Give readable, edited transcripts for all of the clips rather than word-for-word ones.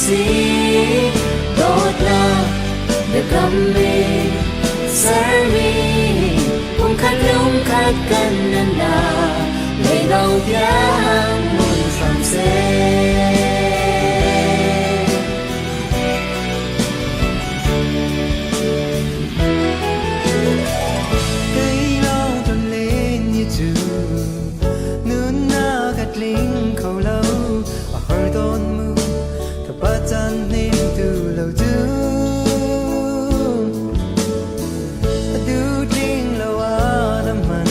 si dawtnak biakam in sermi pumkhat lungkhat kan nunnak leidong tiang hmun hram seh. Kei lawng ton len ni cu nunnak a tling kho lo a har tawn mu ka pa chan hnem tu lo cu a du tling lo a dam man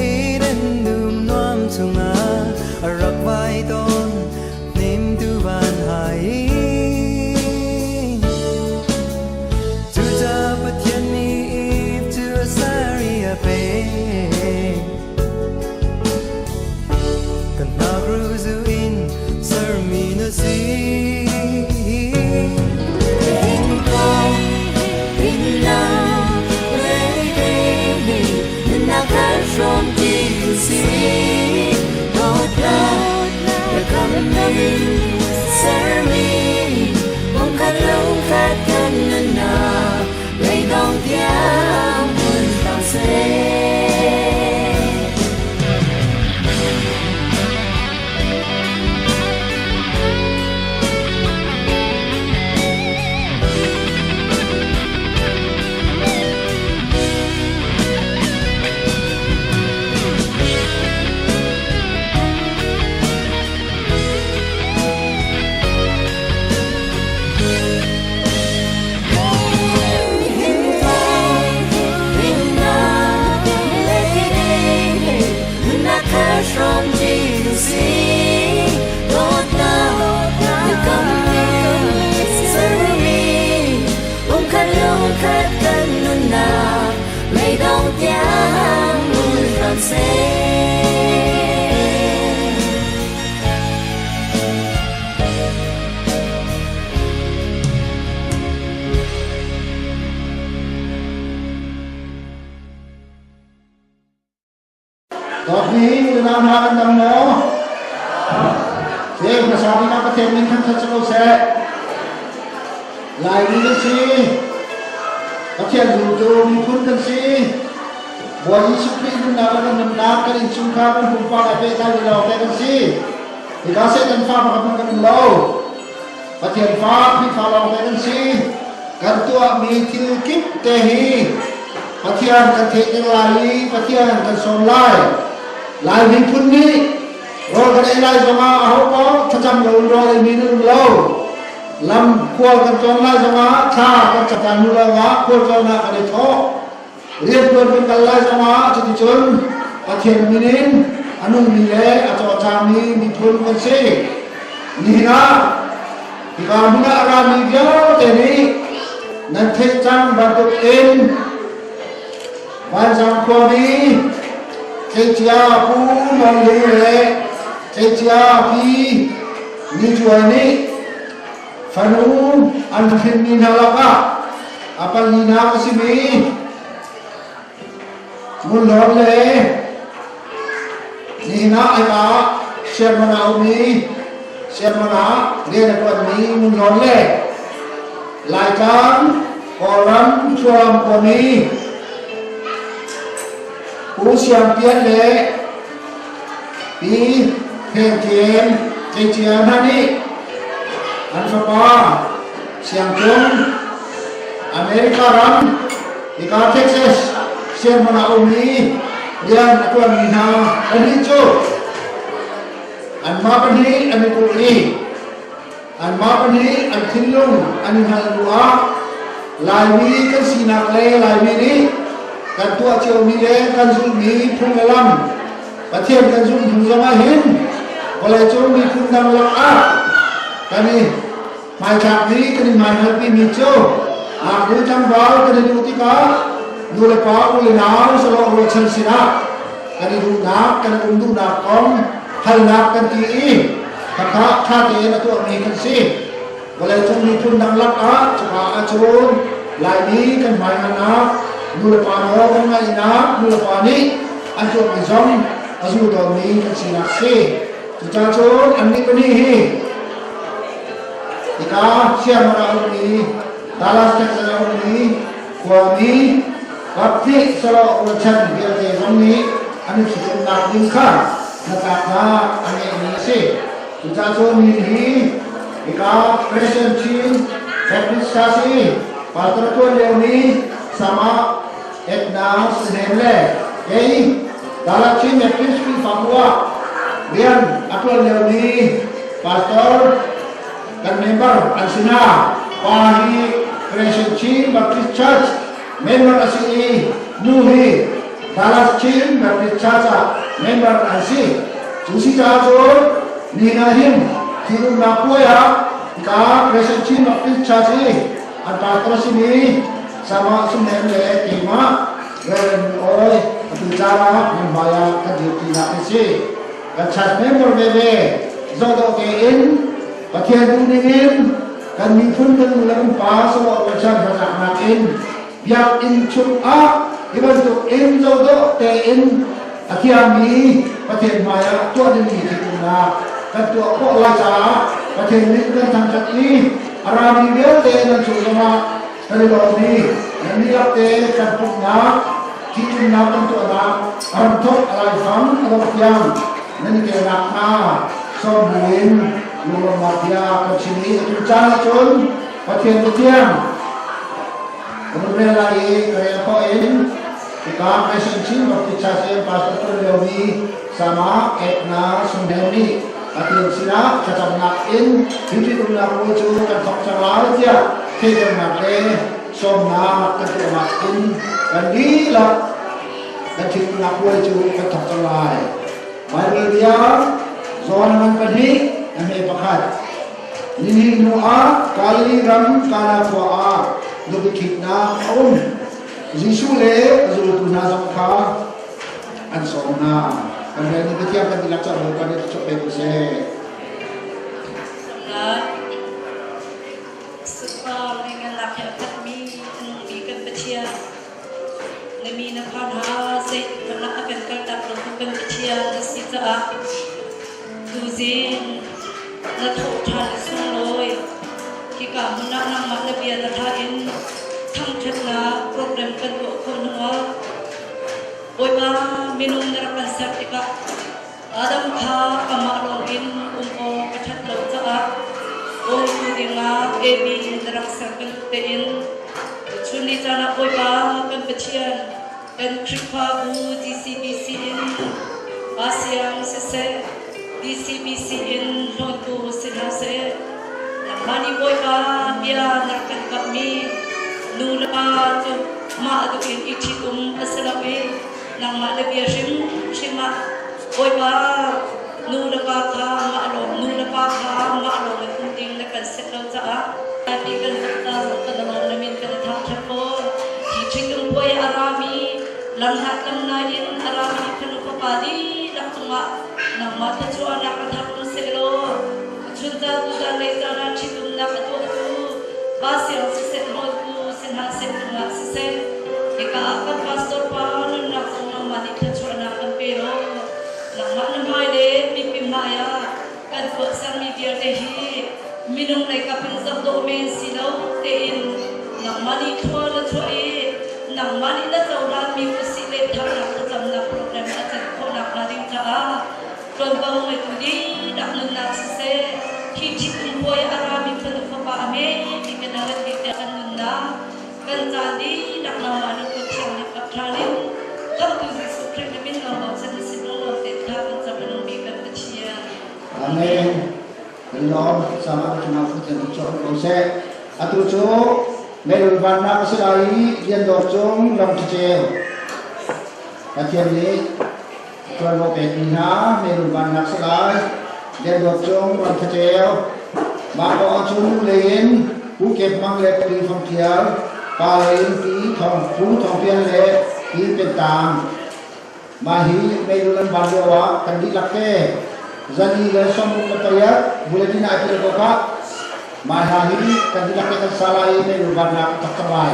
Eden dum nuam chungah a rak vai tawn hnemtu van hai Cucaah Pathian nih Eve cu a ser i a pek. Kan hnakruh zu in sermi na si. Seh. Dawtmi unau hna kan dam maw? Ceu hmasa bik ah Pathian min thangṭhat si ko seh. Laimi kan si. Pathian zultu miphun kan si. Bawi Jesuh Khrih nunnak le kan nunnak, kan innchungkhar, kan pumpak he pehtlai mi lawngte kan si. Hika Satan fa pakhat hmanh kan um lo. Pathian fa, Khrihfa lawngte kan si. Kan tuahmi thil kip te hi Pathian kan theihter lai i Pathian kan sawm lai. Lai miphun nih rawl kan ei lai zongah aho paoh thlacam loin rawl eimi nan um lo. Lam khual kan tlawn lai zongah thla kan cam hnu lawngah khualtlawn ah kan i thawh. Riantuan kan kal lai zongah cuticun Pathian min in a nungmi le a cawcangmi miphun kan si. Nihin ah hika hmun ah a rami vialte nih nan theih cang bantuk in Vanzang khuami tleicia Pu Nawl Ling le tleicia Pi Ni Cuai nih fanu an hrinmi hna lakah a palinak a simi Ngunhlawn le nihin ah hika Sherman ah a ummi Sherman ah rian a ṭuanmi Ngunhlawn le Laitlang Kawlram Thuam khuami Pu Siang Pian le Pi Pheng Ṭian Tleicia hna nih an fapa Siang Cung America ram hika Texas sianghmun ah a um i rian a ṭuanmi hna pahnih cu anmah pahnih an i kulh i anmah pahnih an thinlung an i hngalh hnu ah Laimi kan sinak le Laimi nih kan tuah ciomi le kan zulhmi phung le lam Pathian kan zumh hnu zongah hin vawleicung miphun dang lakah kan i hmaithlakmi kan i hmaihngalpimi cu ngaknu tlangval kan i duh tikah nu le pa u le nau sawlawh rualchan sinah kan i duhnak kan i um duhnak kong halnak kan ti i khakha ṭha tein a tuahmi kan si. Vawleicung miphun dang lakah cuka ahcun Laimi kan hmaihngalnak nulepa nawl kan ngaihnak nulepa nih an tuahmi zong a zul tawnmi kan sinak si. Cucaah cun annih pahnih hi Hika Siamar a ummi, Dallas, Texas a ummi khuami Baptist Sawh rualchan vialte zong nih an i ṭhitumnak ding kha hnatlaknak a ngeihmi a si. Cucaah cun min hi hika President Chin Baptist Church i pastor ṭuan liomi Sama Edna Sinem le kei Dallas Chin Baptist Khrihfabu ah rian a ṭuan liomi pastor kan member an si hna. Pa hi Creation Chin Baptist Church member a si i nu hi Dallas Chin Baptist Church ah member an si. Cu si caah cun nihin ah hin thinumnak puai ah hika Creation Chin Baptist Church i an pastor a simi Sama Sumnem le keimah Reverend Oi atu caan ah nan hmai ah kan dirpinak a si. Kan church member veve zohdawh tein Pathian duhning in kan miphun kan nu le kan pa sawh rualchan hnatlaknak in biakinn chungah hi bantuk in zohdawh tein a thiangmi Pathian hmaiah tuah dingmi thitumnak kan tuah khawh lai caah Pathian min kan thangṭhat i a rami vialte nan cung zongah kan i lawm i nan dihlak te kan pumhnak thitumnak kan tuahnak a ramthok a laifang a dongh tiang nan i tel nakhnga sawm buin lunglawmhnak bia kan chim i atu caan ahcun Pathian Pathian kan rel lai i ka rel khawh in hika Christian Chin Baptist Church in pastor ṭuan liomi Sama Etna Sunghen nih Pathian sinah thlacamnak in hi umnak puai cu kan thawk cang lai tiah theihternak le sawmnak kan tuahnak in kan dihlak kan ṭhitumnak puai cu kan thawk cang lai. Baibal bia John ngan pahnih a hme pakhat. Nihin hnu ah Galilee ram Kana khua ah nupi ṭhitnak a um. Jesuh le a zultu hna zong kha an sawm hna. Kan rel ni Pathian kan dihlak cang Bawipa nih thluachuah pe ko seh. Sukar ngennak he a khatmi a nungmi kan Pathian na mi na phan ha zei hmanh ah a kan kaltak lo tu kan Pathian na si caah tuzing na thawh ṭhan i sunglawi hika hmun ah nangmah na bia na thlah in thangṭhatnak program kan tuah khawh hnuah Bawipa minung na rak kan ser tikah Adam kha amah lawngin um awk a ṭhat lo caah bawmtu dingah Evi na rak ser bantuk tein chun ni caan ah Bawipa kan Pathian kan Khrihfabu GCBC in Pa Siang siseh DCBC in hlawntu si hna seh nangmah nih Bawipa bia na rak kan kamhmi nu le pa cu mah duh in i ṭhitum a si lo i nangmah le bia hrimhrim ah Bawipa nu le pa kha mah lawng nu le pa kha mah lawng in um ding na kan set lo caah ti kan zumh zong kan lawm na min kan i thangṭhat fawn. Hi ṭhitum puai a rami lamhlat lamnai in a rami fanu fapa dihlak cungah nangmah thluachuahnak a thar um sehlaw chunzan tuzan lei caan ah ṭhitumnak a tuahtu pa siang siseh hawltu si hna seh cungah siseh hika ah kan pastor pa nunnak zong nangmah nih thluachuahnak kan pe law nangmah na hmai le mipi hmai ah kan tuahsermi vialte hi minung lei kap in zoh dawh men si lo tein nangmah nih thlua na chuah i nangmah nih na cohlanmi usih le tharnak thlacamnak program a can khawhnak hnga ding caah Ṭuanvo ngeitu dihlak nunnak siseh, hi ṭhitum puai a rami fanu fapa a hme bik in a rat bik tiah kan nunnak, kan caan dihlak nangmah na kut thianghlim ap ṭhan in Khamhtu Jesuh Khrih na min lawng chan na sin lawng tein thla kan cam a nungmi kan Pathian. Amen. Kan lawm sama ka cungah Pathian cu chuak ko seh. Atu cu meirul vannak a si lai i Liandawr cung ram ṭhaceu. Pathian nih Ṭuanvo pekmi hna meirul vannak si lai. Liandawt cung ram thaceu. Mah kong ahcun nu lei in Pu Kep Mang le Pi Fang Ṭial, pa lei in Pi Thawng Pu Thawng Pian le Pi Pen Tang. Mah hi meirul an van lio ah kan dihlak te zali le 68 bulletin ah ṭial ko khah. Mah hna hi kan dihlak te kan sa lai i meirul vannak a thok cang lai.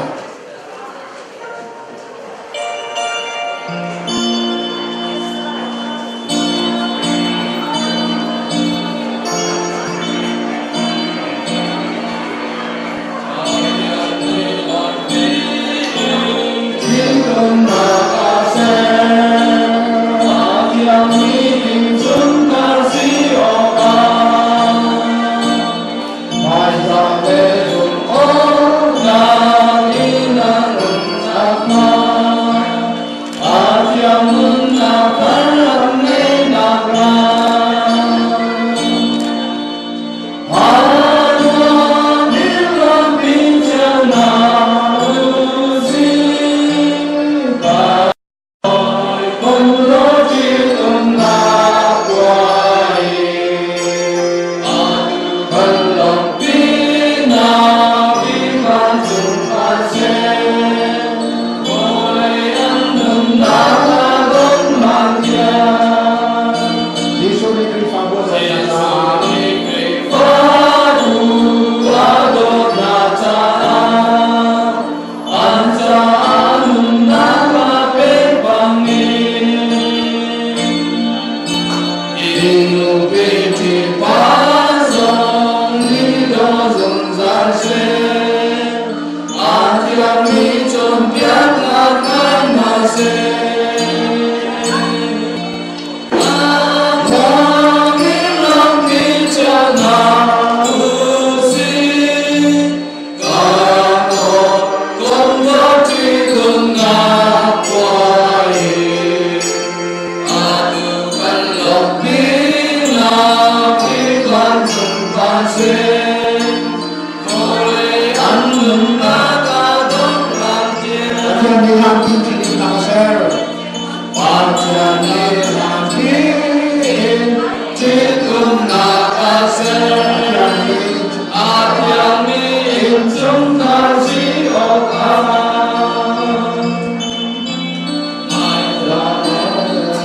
Pathian nih hlan tin thil a ser. Pathian nih hlan tin Ṭhitumnak a ser. Pathian nih A thiangmi innchungkhar si awkah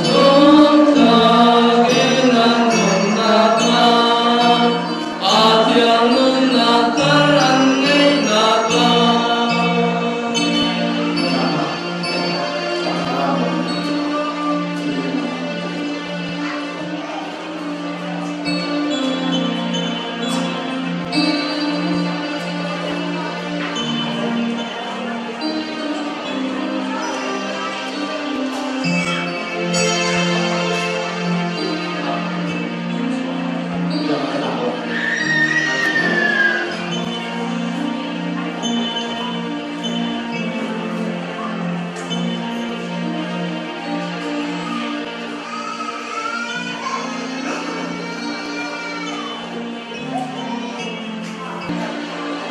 Lungtak in an nunnak hnga, a thiang nunnak thar an ngeih nakhnga.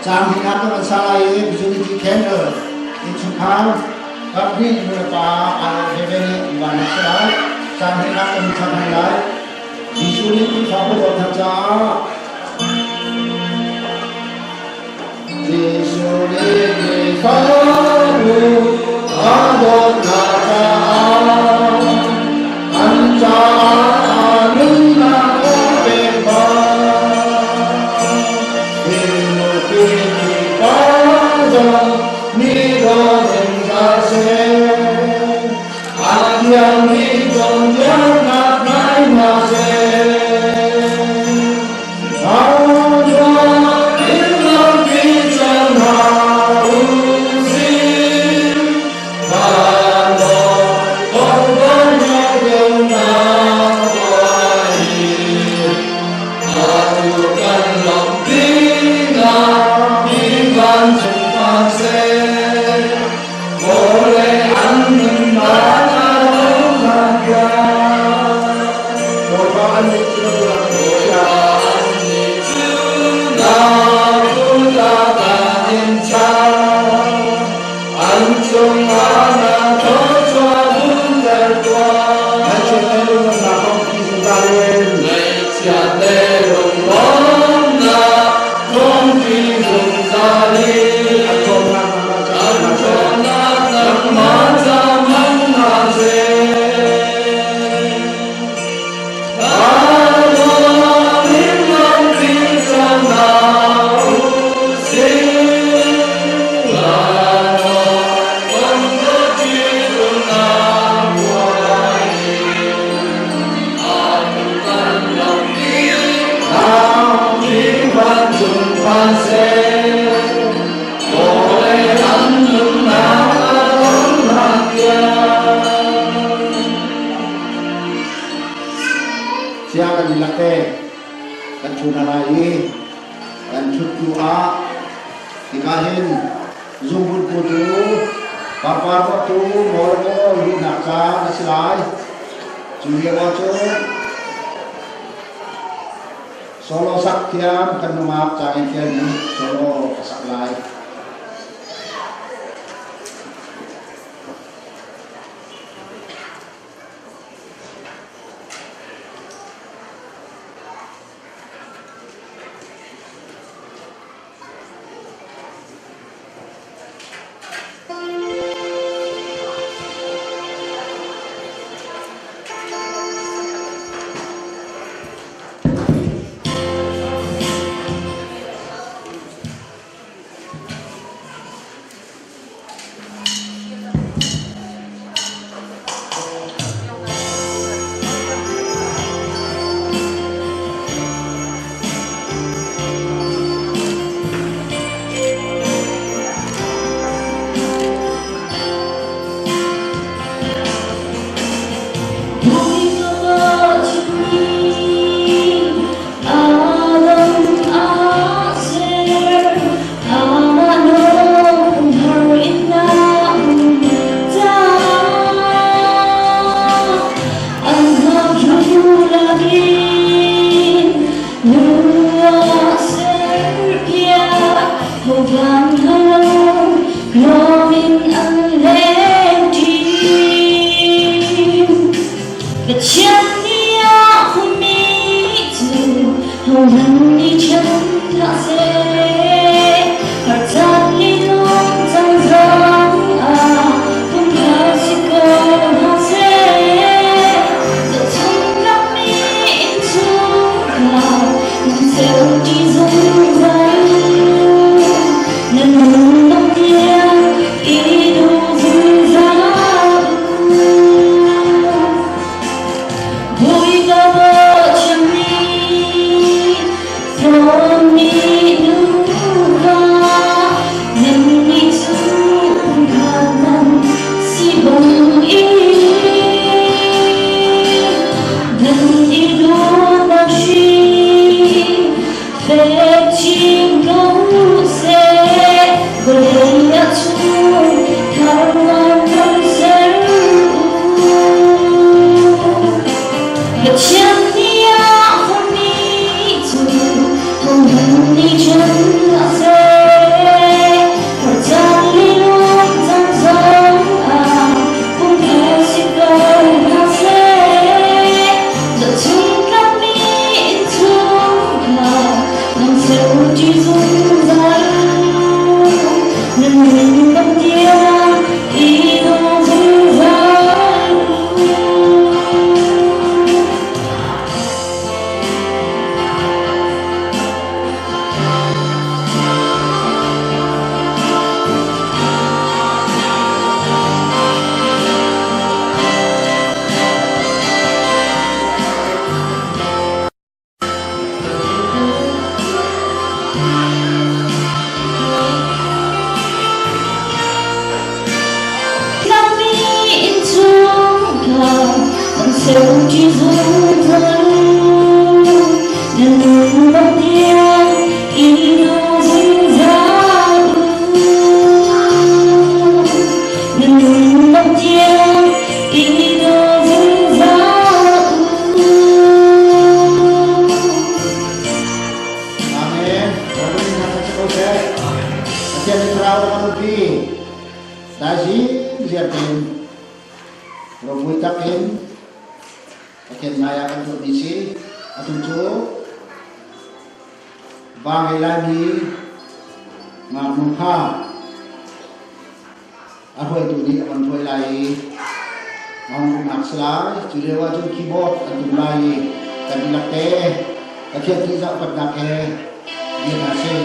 Caang hnih kan kan sa lai i Unity Candle innchungkhar kaphnih nu le pa aa veve nih van a si lai. Caang hnih kan kan hman lai. Jesuh nih Khrihfabu dawt hna caah Jesuh nih Khrihfabu a dawt hna caah an caah a nunnak a pek hna. An cungah na thawchuah hunter tuah. Ngaihchiat le lunglawmhnak thawngpi zungzal in an ṭhawnnak nangmah ca hmang hna seh. Thlarau in lampi cang hna u sih. Sia kan i lak te kan ṭhu hna lai i kan ṭhut hnu ah hika hin zungbut putu pangpar tuahtu maw luhnak caan a si lai. Cu lio ah cun solo sak thiam kan nungak ca in fialmi solo ka sak lai. Hohmanh nih ṭhen hlah seh, har caan ni lawm caan zong ah pumkhat si ko hna seh. Zohchunhtlakmi innchungkhar nan ceuṭi zungzal u. Nan nunnak tiang i duh zungzal u. Bawipa bochan nih thawnmi nuva nannih cu pumkhat nan si bangin nan i dawtnak hri fek chin ko seh. Vawlei ah cun thar kan ser u. Pathian nih a hawmi cu hohmanh nih ṭhen hlah seh. Har caan le nuam caan zong ah pumkhat si ko hna seh. Zohchunhtlakmi innchungkhar nang ceuṭi zungzal u. Nan nunnak tiang i daw zungzal u. Tlangmi innchungkhar kan serṭi zungzal u. Na nunnak tiang i daw zungzal u. Na nunnak tiang i daw zungzal u. Amen. Bawipa nih thangṭhat si ko seh. Pathian nih thlarau rak kan umpi. Daizing ziar tein ropui tak in Pathian hmai ah kan tuahmi si. Atu cu va ngei laimi ngaknu kha a hruaitu nih a van hruai lai i a hung umnak si lai. Cu lio ah cun keyboard an tum lai i kan dihlak te Pathian tihzah upatnak he dir hna sih.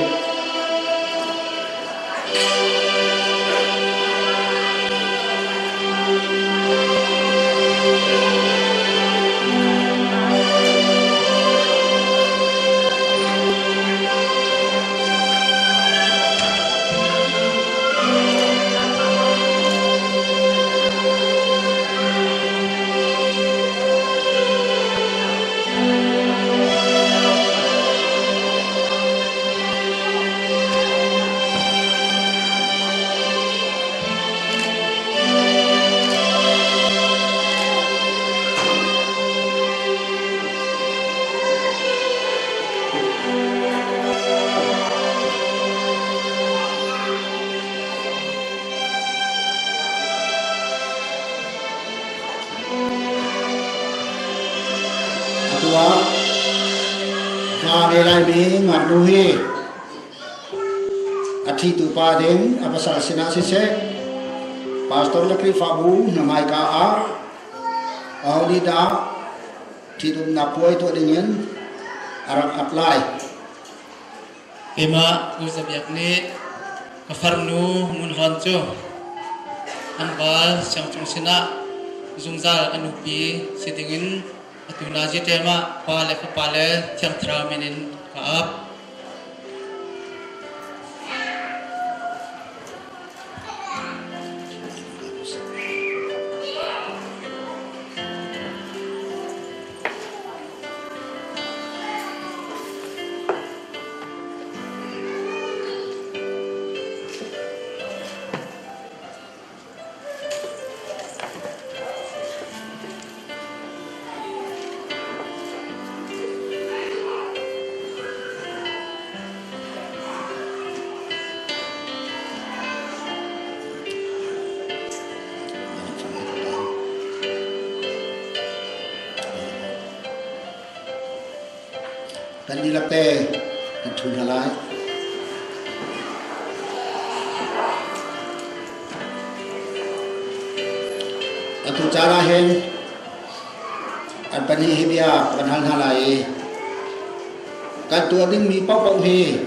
Atu ah hma ngei laimi ngaknu hi a ṭhitu pa ding a pasal sinah siseh, pastor le Khrihfabu hna hmaika ah aho nih dah ṭhitumnak puai tuah dingin a rak ap lai. Keimah Pu Za Biak nih ka farnu Ngun Hlawn cu an val Siangcung sinah zungzal a nupi si dingin atu nazi ṭem ah Pa le Fapa le Thiang Thlarau min in ka ap. Kan dihlak te kan ṭhu hna lai. Atu caan ah hin an pahnih hi bia kan hal hna lai i kan tuah dingmi paohpaoh hi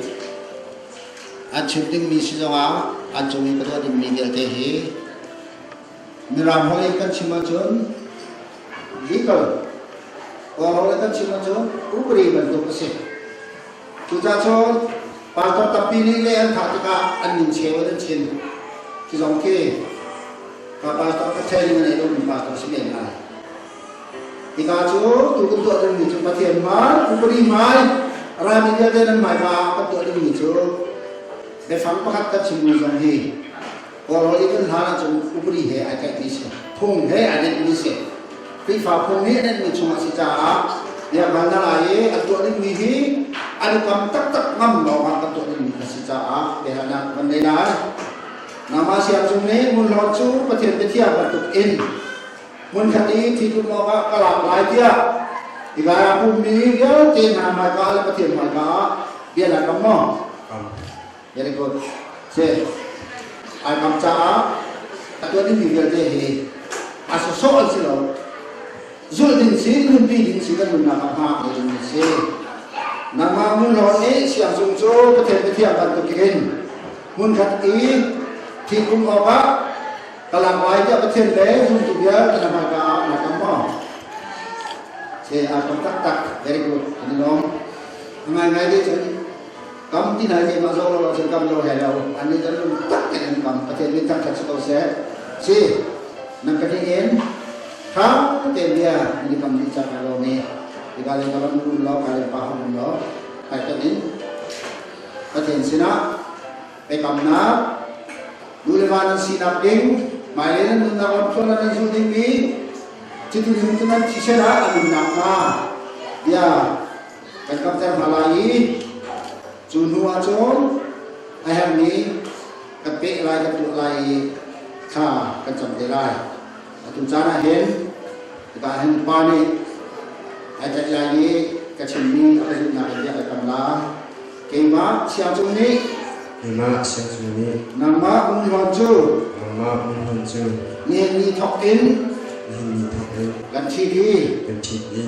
an chim dingmi si zongah an cung i ka tuah dingmi vialte hi Mirang holh in kan chim ahcun legal, Kawl holh in kan chim ahcun upadi bantuk a si. Cucaah cun pastor tampi nih le an thah tikah an min cheu in an chim. Khi zong khi ka pastor ka training a nei lomi pastor si men lai. Hika cu tu kan tuah dingmi cu Pathian hmai, upadi hmai, rami vialte nan hmaika ah kan tuah dingmi cu biafang pakhat kan chimmi zong hi Kawlrawl i kan hlan ahcun upadi he ai tlaihmi si, phung he ai nenhmi si. Khrihfa phung nih a nenhmi chungah si caah biakal na lai i an tuah dingmi hi an i kam taktak ngam lawngah kan tuah dingmi a si caah biahalnak kan nei lai. Nangmah siangzung nih Ngunhlawn cu Pathian biathiang bantuk in hmunkhat i thitum awkah ka lak lai tiah hika ah pummi vialte hna hmaika le Pathian hmaika ah bia na kam maw? Very good. Si. Ai kam caah a tuah dingmi vialte hi a sawsawh an si lo. Zulh ding si, nunpi ding si kan nunnak ah hma a ding si. Nangmah nunlawn nih siangzung cu Pathian biathiang bantukin hmunkhat i thikum awkah ka lak lai tiah Pathian le zumtu vialte na hmaika ah na kam maw? Si, aa kam taktak. Very good. Kan i lawm. A ngaingai te cun Kam ti hna keimah zong lo cun kam lo he lo an nih kan lung tak in an kam Pathian min thangṭhat si ko seh si nan ka in ṭha tein bia nan i kam dih cang lo mi hika le ka lam rum lo ka le pa rum lo kai kan in Pathian sinah biakamnak nu le va nan sinak ding hmailei nan nunnak lamthluan nan zul dingmi cutu ning cu nan thisen ah a nunnak hnga bia kan kamter hna lai i cu hnu ah cun a herhmi kan peh lai kan tuah lai i thla kan cam te lai. Atu caan ah hin hika hin pa nih ai tlaih lai i ka chimmi a ka zumhnak in bia ka kam la. Keimah siangcung nih Keimah siangcung nih nangmah Ngunhlawn cu nangmah Ngunhlawn cu nihin ni thawk in nihin ni thawk in kan ṭhit i kan ṭhit i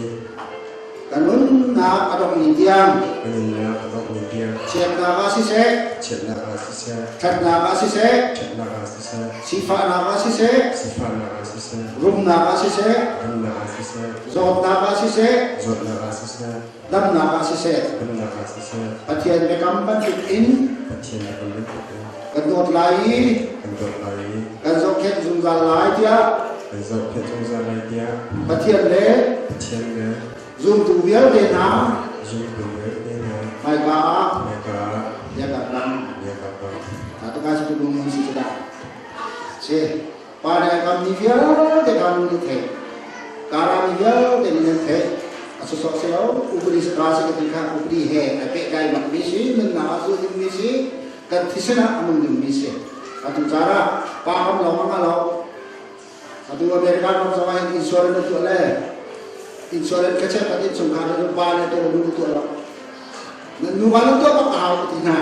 Ka nunnak a dongh ni tiang Ka nunnak a dongh ni tiang chiatnak ah siseh chiatnak ah siseh ṭhatnak ah siseh ṭhatnak ah siseh sifahnak ah siseh sifahnak ah siseh rumnak ah siseh rumnak ah siseh zawtnak ah siseh zawtnak ah siseh damnak ah siseh damnak ah siseh Pathian biakam bantuk in Pathian biakam bantuk in kan dawt lai i kan dawt lai i kan zohkhenh zungzal lai tiah kan zohkhenh zungzal lai tiah Pathian le Pathian le zumtu vialte hna zumtu vialte hna hmaika ah hmaika ah bia ka kam bia ka kam. Tuka si tu mun si cita. Si pa ne kam ni vialte ka nu ni thei. Kara mi vialte ni nan thei. A sosok se lo upadi sa se ka ti kha upadi he a pe dai bak mi si nun na azu ding mi si kan thisen ah a nung ding mi si. Atu cara pa kam long ang lo Atu America ram zong ah hin insurance na tuah le insurance ka check in chungkhar na pa le to nu tuah lo. Na nu va na tuah bak a hau ti hna.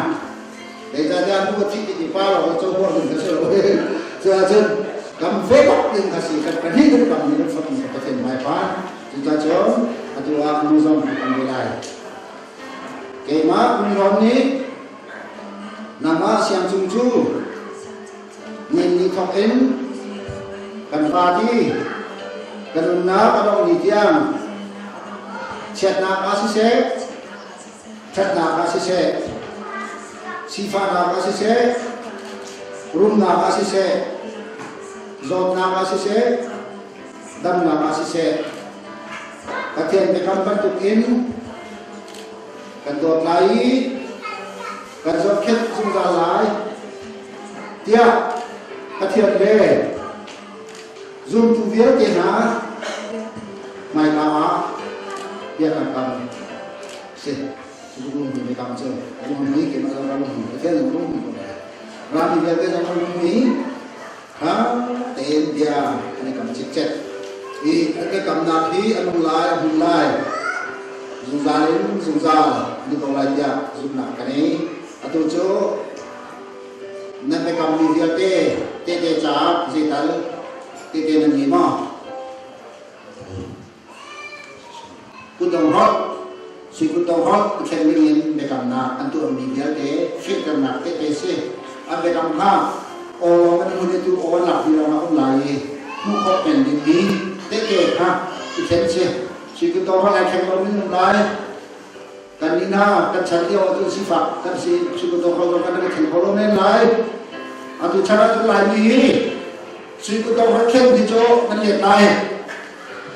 Zeicahtiah nu a thih ti pa lo co huah ding kha si lo. Cu ahcun kam ve bak ding kha si kan pahnih kan kam ni kan fak ni ka Pathian hmai phan. Cucaah cun atu ah nu zong kan ve lai. Keimah Nunrawn nih nangmah siangcung cu Nin ni thawk in kan party kan nunnak a dongh ni tiang chiatnak ah siseh, ṭhatnak ah siseh, sifahnak ah siseh, rumnak ah siseh, zawtnak ah siseh, damnak ah siseh, Pathian biakam bantuk in kan dawt lai i kan zohkhenh zungzal lai tiah Pathian le zumtu vialte hna hmaika ah bia kan kam si cu lung hmui kam cu lung hmui keimah zong ka lung hmui Pathian zong lung hmui ko lai rami vialte zong lung hmui ha tein bia an i kam cikcek i an i kamnak hi a nung lai a hmun lai. Zungzal in zungzal ni ko lai tiah zumhnak ka ngei. Atu cu nan biakammi vialte tehte caah zeital tehte nan ngei maw? Kutdong holh, sui kutdong holh i thlen ding in biakamnak an tuahmi vialte fehternak tehte si. An biakam kha aw lawng an hmun i tu aw an lak ti lawng ah um lai i hmuh khawh peng dingmi tehte kha i thlen si. Sui kutdong holh ai thleng lomi um lai. Kan nih hna kan chan lio ahcun sifak kan si sui kutdong holh zong kan i thleng kho lo men lai. Atu chan ahcun Laimi hi sui kutdong holh thlen hi cu kan let lai.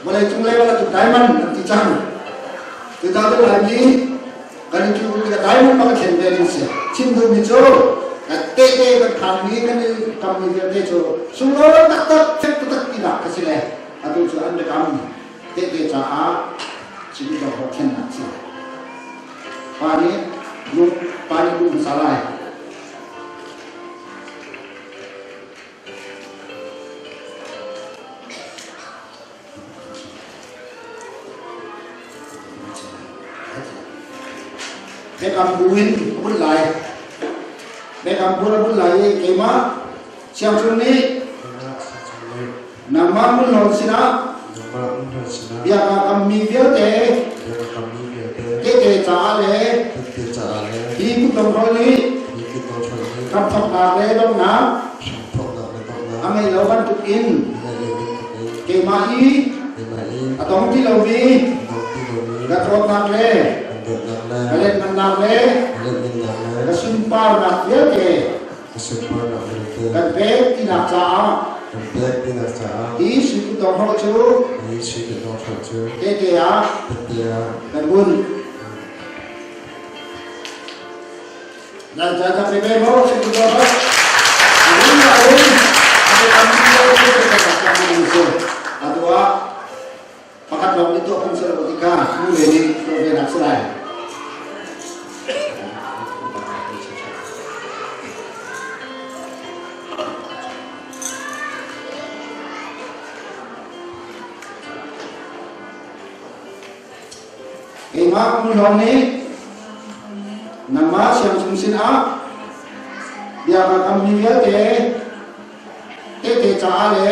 Vawleicung level ah cun diamond an ti cang. Cucaah cun Laimi kan i cu tikah diamond bak a thlen ve ding si. Chim duhmi cu kan tehte kan khanmi kan i kammi vialte cu sunglawi taktak fek taktak tinak kha si le atu cu an biakam tehte caah chim dawh thlennak si. Pa nih nu pa nih nu hmasa lai. Biakam bu in a bunh lai. Biakam bu a bunh lai i keimah siangchung nih nangmah hmunhlawn sinah bia kaa kammi vialte tehte caah le hi kutdonghrolh nih hramthawknak le donghnak a ngei lo bantuk in keimah i a dong ti lomi ka dawtnak le ka letmannak le ka sunparnak vialte kan pek tinak caah hi sui kutdong holh cu tehte ah kan hun. Nan ca pe ve mo si tu ba. Arun arun ate kam ni lo te te ka ka ni so. Atua pakhat lawng ni to phung sel ko tika nu le ni to ve nak salai. Keimah Mulhawng nih nangmah siangchung sinah bia ka kammi vialte tehte caah le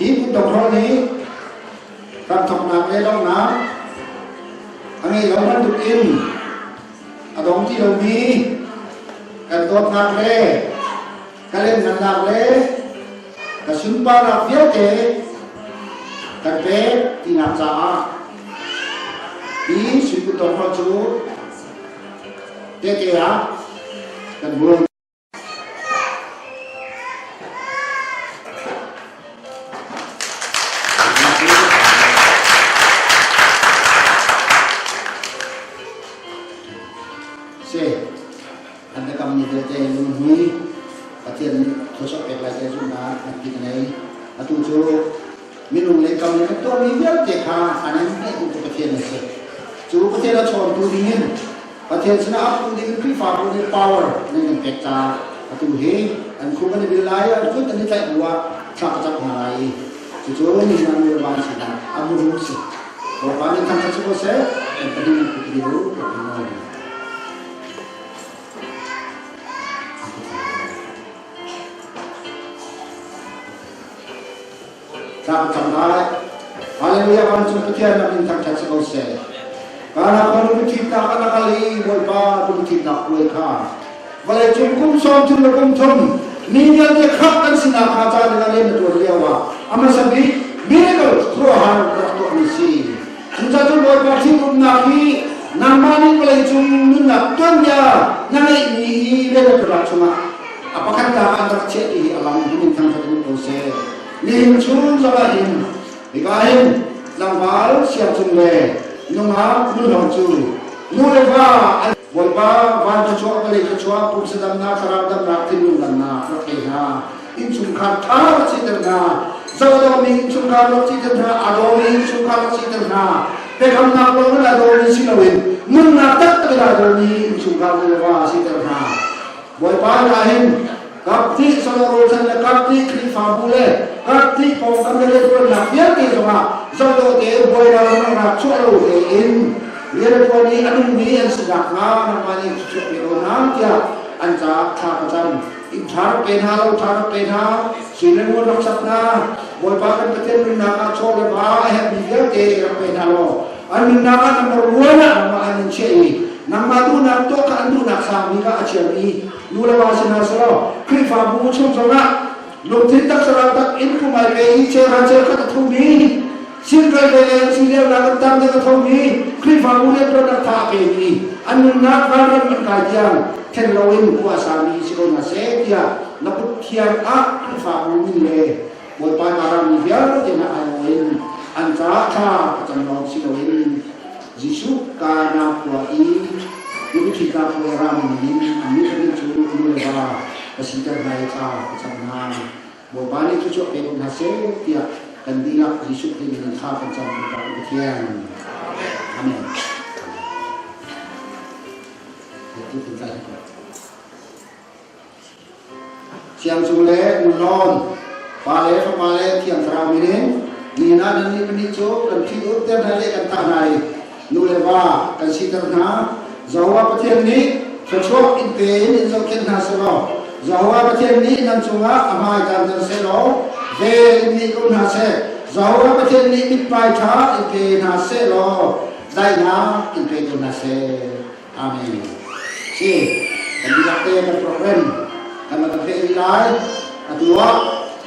hi kutdonghrolh nih ramthawknak le donghnak a ngei lo bantukin a dong ti lomi kan dawtnak le ka lianhngannak le ka sunparnak vialte kan pek tinak caah hi sui kutdong cu tehte ah kan buai. Si. An biakammi vialte lunghmui Pathian nih thluachuah pek lai tiah zumhnak nganpi ka ngei. Atu cu minung le kam nih kan tuahmi vialte kha an in hnehtu cu Pathian a si. Cu Pathian a chawntu dingin Pathian sinah aptu dingin Khrihfabu nih power nan kan pek caah atu hi an khuk an i bil lai, an kut an i tlaih bu ah thla ka cam hna lai i cucu nihin ah nu le va an sinak a muru si. Bawipa nih thangṭhat si ko seh, kan pahnih nan kut i bil u, tiah kan nawl hna. Thla ka cam lai. Hallelujah vancung Pathian na min thangṭhat si ko seh. Kana khua lungthimnak a nakal i Bawipa lungthimnak puai kha vawleicung kum sawm thum le kum thum mi vialte khamh kan sinak kha ca ding ah rian na ṭuan lio ah a hmasa bik miracle khuaruahhar rak tuahmi si. Cucaah cun Bawipa ṭhitumnak hi nangmah nih vawleicung nunnak tuanbia na ngeihmi hi rian na ṭuannak chungah a pakhatnak ah na rak chiah ti hi a lang hin in thangṭhat in ko seh. Nihin chung zongah hin hika hin tlangval siangcung le nungak nunhlawng cu nu le va an Bawipa van thluachuah vawlei thluachuah pumsa damnak thlarau damnak thinlung damnak rak pe hna innchungkhar ṭha rak siter hna zohdawhmi innchungkhar rak siter hna a dawmi innchungkhar rak siter hna biakamnak lawng in a dawmi si loin nunnak taktak in a dawmi innchungkhar le va siter hna Bawipa ka hin kap hnih Solomon chan le kap hnih Khrihfabu le kap hnih pawngkam le rianṭuannak vialte zongah Zohdawh tein buainak rak chuah lo tein rianṭuan i a nungmi an si nakhnga nangmah nih thluachuah pe ko hna tiah an caah thla ka cam. Inn ṭha rak pe hna, lo ṭha rak pe hna, sui le ngun rak sak hna, Bawipa kan Pathian nunnak ah chaw le va a herhmi vialte rak pe hna law an nunnak ah number one ah nangmah an in chiah i nangmah duhnak tuah kha an duhnak sangmi kha a chiami nu le va si hna selaw Khrihfabu chung zongah lungthin taksa tak in pumai pe i cheuhra cheukhat a thumi silkai ve le an si lio nak an tam deuh a thomi Khrihfabu rianṭuannak tha a pemi an nunnak vanram an kai tiang then loin khua sami si ko hna seh tiah na kut thiang ah Khrihfabu min le Bawipa karami vialte na aiawh in an caah thla a cam lawng si loin Jesuh Kana khua i nupi khua ram min an mi pahnih cu nu le va ka siter hna i thla ka cam hna. Bawipa nih thluachuah pe ko hna seh tiah kan dihlak Jesuh Khrih min in thla kan cam kan Pathian. Amen. Thiang cung le ngunlawn, Pa le Fapa le Thiang Thlarau min in ni na nannih pahnih cu kan ṭhit umter hna le kan tah hna i nu le va kan siter hna. Jehovah Pathian nih thluachuah in pe in in zohkhenh hna seh law Jehovah Pathian nih nan cungah a hmai tlangter seh law vel in nih ko hna seh. Jehovah Pathian nih mithmai ṭha in pe hna seh law daihnak in pe ko hna seh. Amen. Si, kan dihlak te kan program kan kan peh rih lai. Atu ah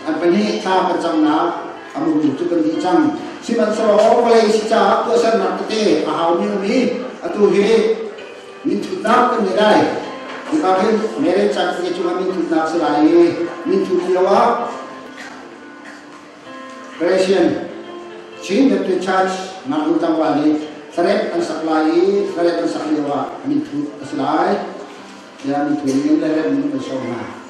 an pahnih thla kan camnak a muru cu kan dih cang. Sihmanhsehlaw vawlei si caah tuahsernak tete a haumi um i atu hi minthutnak kan ngei lai. Hika hin marriage certificate cungah minthutnak si lai i minthut lio ah Creation Chin Baptist Church ngaknu tlangval nih thlarep an sak lai i thlarep an sak lio ah minthut a si lai. Tiah minthut ning in le rem ning an sawm hna.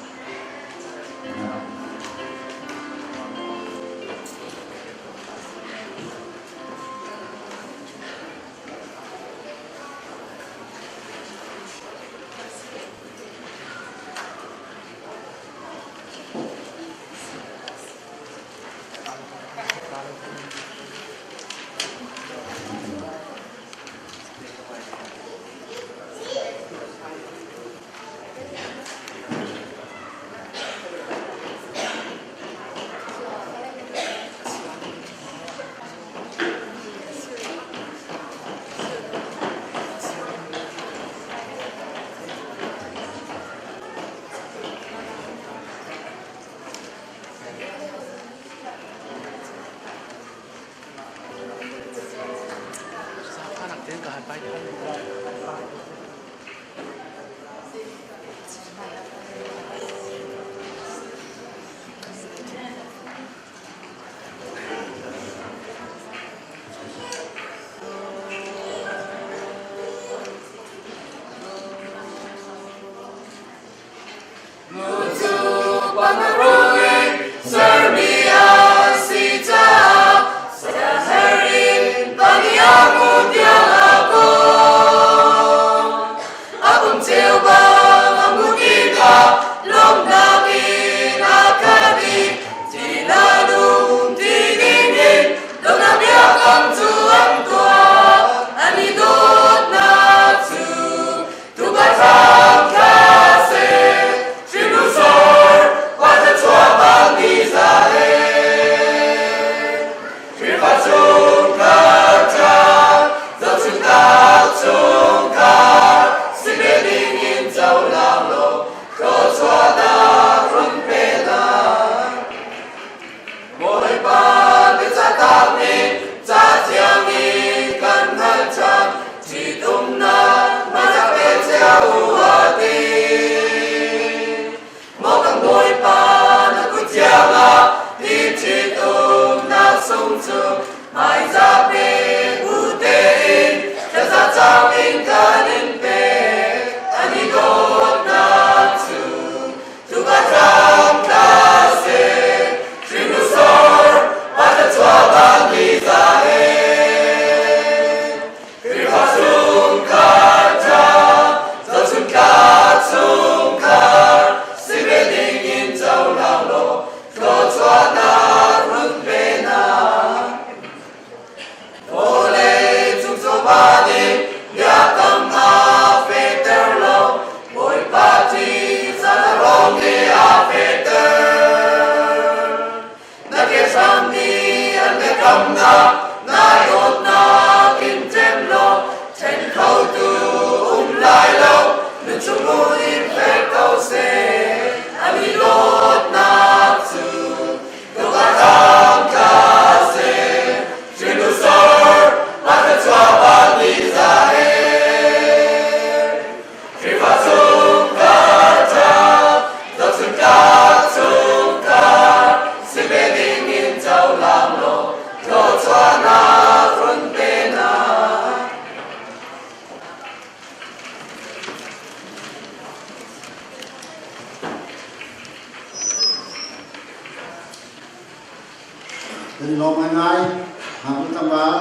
Kan i lawm ngaingai. Ngaknu tlangval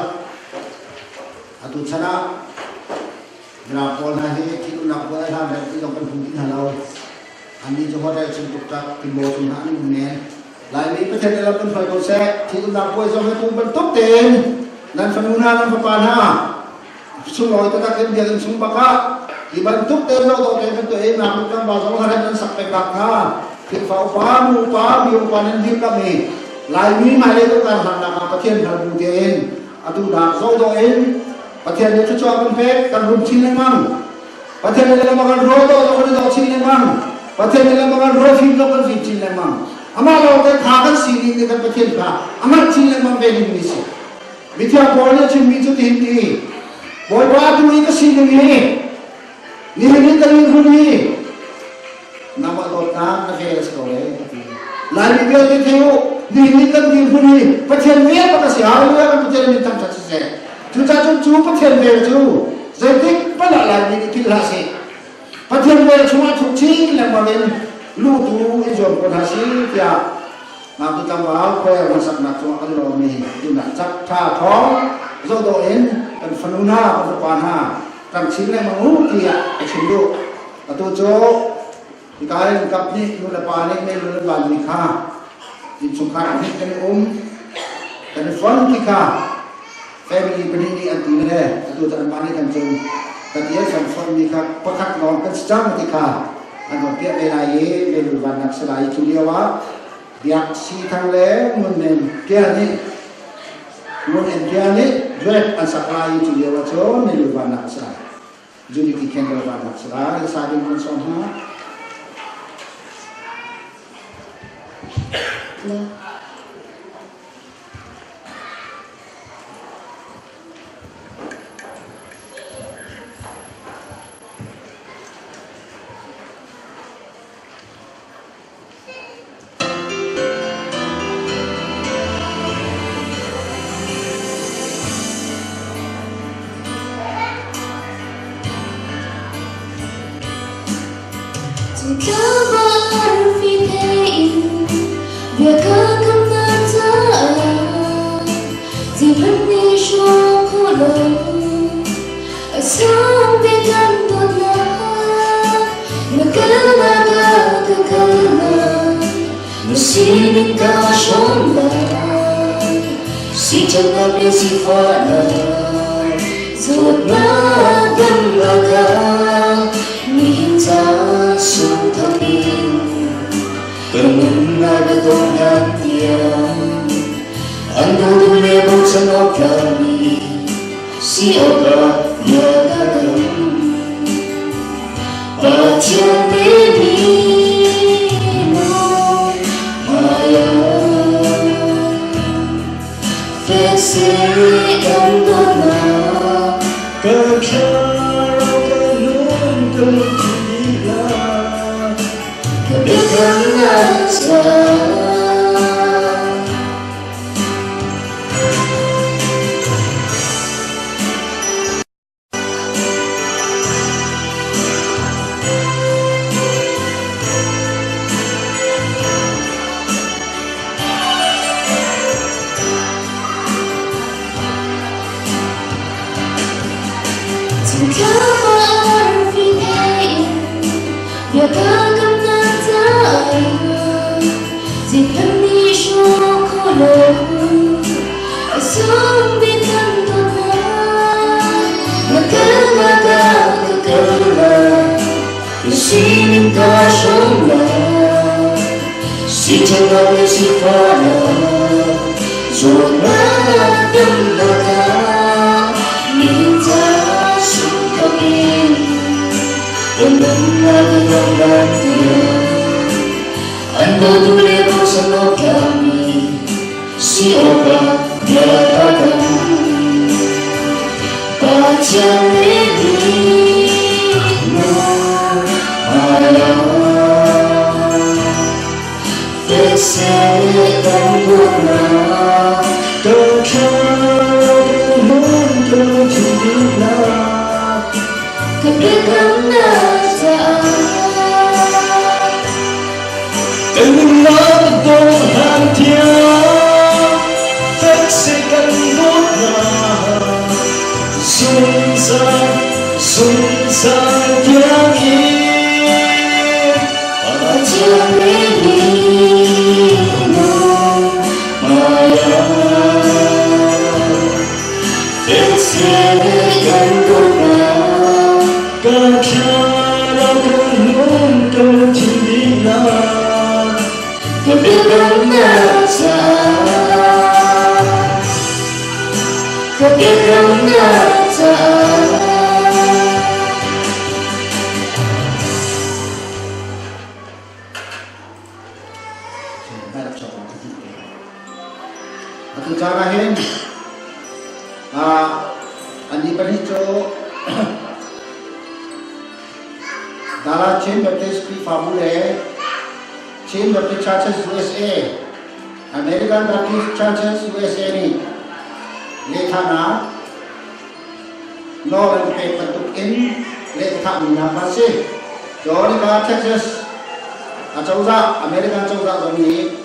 atu chan ah Mirang pawl hna hi thinumnak puai hlan reng ti zong kan hmu ti hna lo. Annih cu hotel chung tuktak timbaw cung hna an um men. Laimi Pathian nih lam kan hruai ko seh. Thinumnak puai zong hi kum bantuk tein nan fanu hna nan fapa hna sunglawi taktak in biakinn chung bak ah hi bantuk tein zohdawh tein kan tuah i ngaknu tlangval zong hla nan sak peng nak hnga Khrihfa upa, nu upa, mi upa nan dirkamh i Laimi hmailei kan kar hlannak ah Pathian hngal bu tein atu nak zohdawh in Pathian nih thluachuah kan pek kan rum chin lengmang. Pathian nih lengmang kan rawl dawh zong kan i dawh chin lengmang. Pathian nih lengmang kan rawl fim zong kan fim chin lengmang. Amah lawng te tha kan si ning nih kan Pathian kha a hngalh chin lengmang ve ding mi si. Mithiang Paul nih a chimmi cu tihin ti Bawipa tu i ka sining hi nihin in ka rin hi nangmah dawtnak na vel a si ko e a ti. Laimi vialte thei u, nihin in kan dirhmun hi Pathian vel bak a si. Hallelujah kan Pathian min thangṭhat siseh. Cucaah cun cu Pathian vel cu zeitik hmanh ah Laimi nih philh hlah sih. Pathian vel chungah thuk chin lengmang in luhtu in zuam ko hna si tiah ngaknu tlangval khuai hmasaknak cungah kan lawmmi duhnak cak ṭha thawng zohdawh in kan fanu hna kan fapa hna kan chin lengmang u tiah a chim duh. Atu cu hika in kap nih nu le pa nih mei lu le van mi kha innchungkhar hnih kan i um kan i fon ti kha family pahnih nih an ti le atu cu anmah nih kan cun ka ti an kan fon mi kha pakhat lawng kan si cang ti kha an hong piah ve lai i mei lu van nak si lai i cu lio ah biak si thang le ngun men tial nih ngun en tial nih duet an sak lai i cu lio ah cun mei lu van nak si lai. Unity Candle vannak si lai sa ding kan sawm hna. Lungsau tiang in Pathian minung hmaiah Fek kan kutnak Kan thlarau kan lung kan lungthin dihlak Ka biakamnak caah Ka biakamnak caah. Atu caan ah hin annih pahnih cu Dallas Chin Baptist Khrihfabu le Chin Baptist Churches USA, American Baptist Churches USA nih lehthahnak nawl an pek bantuk in lehthahmi hna kha a si. Cun Texas acozah, American cozah zong nih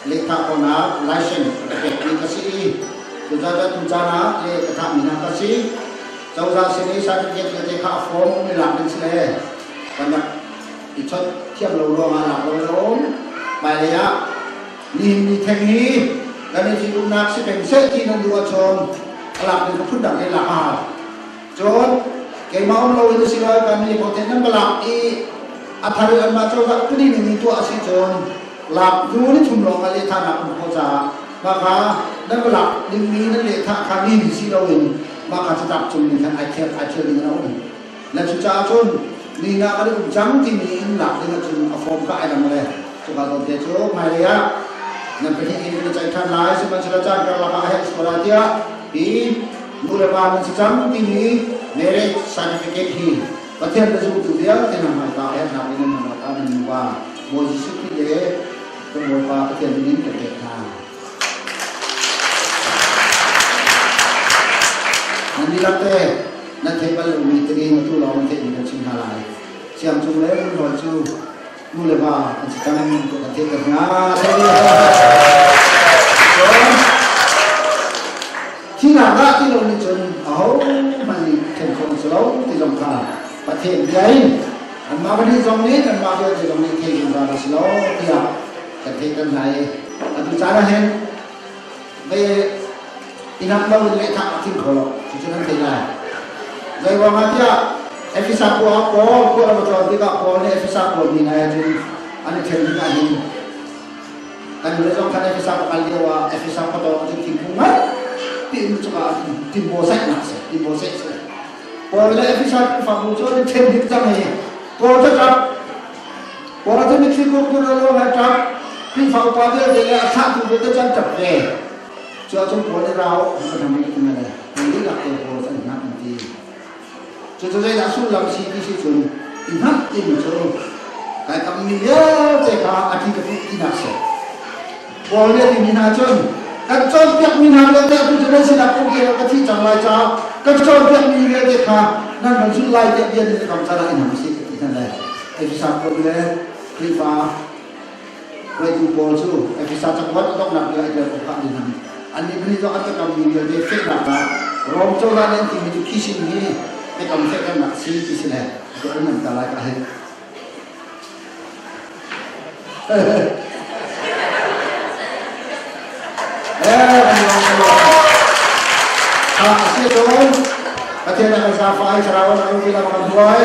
lehthah khawhnak license a pekmi a si i cucaah tu caan ah leh ka thahmi hna kha a si. Cozah sin i certificate vialte kha a form um i lak ding si le kan rak i chawnh thiam lo ruangah lak lo le um. Hmailei ah nihin ni theng hi kan i ṭhitumnak si peng seh ti nan duh ahcun a lak ding ka phun dang in lak a hau. Cun keimah um loin a si lo kan mi kawte nan va lak i a thar in anmah cozah kudi ning in tuah a si cun lak hnu ni thum lawng ah lehthahnak um khawh caah mah kha nan va lak dingmi nan lehthah kha mi nih si loin mah kha catlap cung ning khan ai thial ai thial ding an a um. Na cucaah cun ni nga kan i um cang timi in lak ding ahcun a form kha ai dang le cuka zawn te cu hmailei ah nan pahnih in kan i ceih ṭhan lai sihmanhsehlaw caan karlak ah a herh sual ah tiah hi nu le pa nan si cang timi marriage certificate hi Pathian na zumtu vialte hna hmaika a herhnak in nan hna nan nuva Bawi Jesuh Khrih le kan Bawipa Pathian min in kan pek hna. Nan dihlak te nan theih bal lomi timi atu lawng nan theihmi kan chim hna lai. Siangcung le Nunrawl cu nu le va an si cang tiah kan theihter hna. Thihnak dah ti lo nih cun ahohmanh nih ṭhen khawh an si lo ti zong kha Pathian bia in anmah pahnih zong nih kanmah vialte zong nih thei zungzal a si lo tiah kan theihter hna i atu caan ah hin ve inam lo in lehthah a tling kho lo cucu nan thei lai. Zei ruangah tiah Efesa khua ah Paul khua ram a tlawn tikah Paul nih Efesa khua mi hna he cun an i ṭhen ding ah hin kan nule zong khan Efesa ka kal lio ah Efesa khuadawm cu thingkung ngai tiin cungah timbaw saihnak a si timbaw saih a si. Paul le Efesa Khrihfabu cu an i ṭhen ding cang i Paul cu ṭap Paul cu mitthli kurkur le lo he ṭap Khrihfa upa vialte le a thlahtu vialte cu an ṭap ve. Cu ahcun Paul nih rau ka ṭhang rih ti le Paul dihlak te Paul cu an hngak an ti. Cucu zeidah sullam si ti si cun i hngalh timi cu kai kammi vialte kha a ṭi ka puh tinak si. Paul nih a timi hna cun kan cawnpiakmi hna vialte atu cu nan sinah um ti lo ka thih cang lai caah kan cawnpiakmi vialte kha nan van zulh lai tiah bia nan kam caan ah i hna usih ka ti hna le Efesa pawl le Khrihfa hruaitu pawl cu Efesa cakuat a donghnak bia i tel awk ah an i hnam. Annih pahnih zong an biakammi vialte fehnak ah Rom cozah nih an timi cu khisin hi biakam fehternak a si ti si le ka um an ta lai ka hei. A si cun Pathian a kan zaangfah i Thlarau an kan lam kan hruai.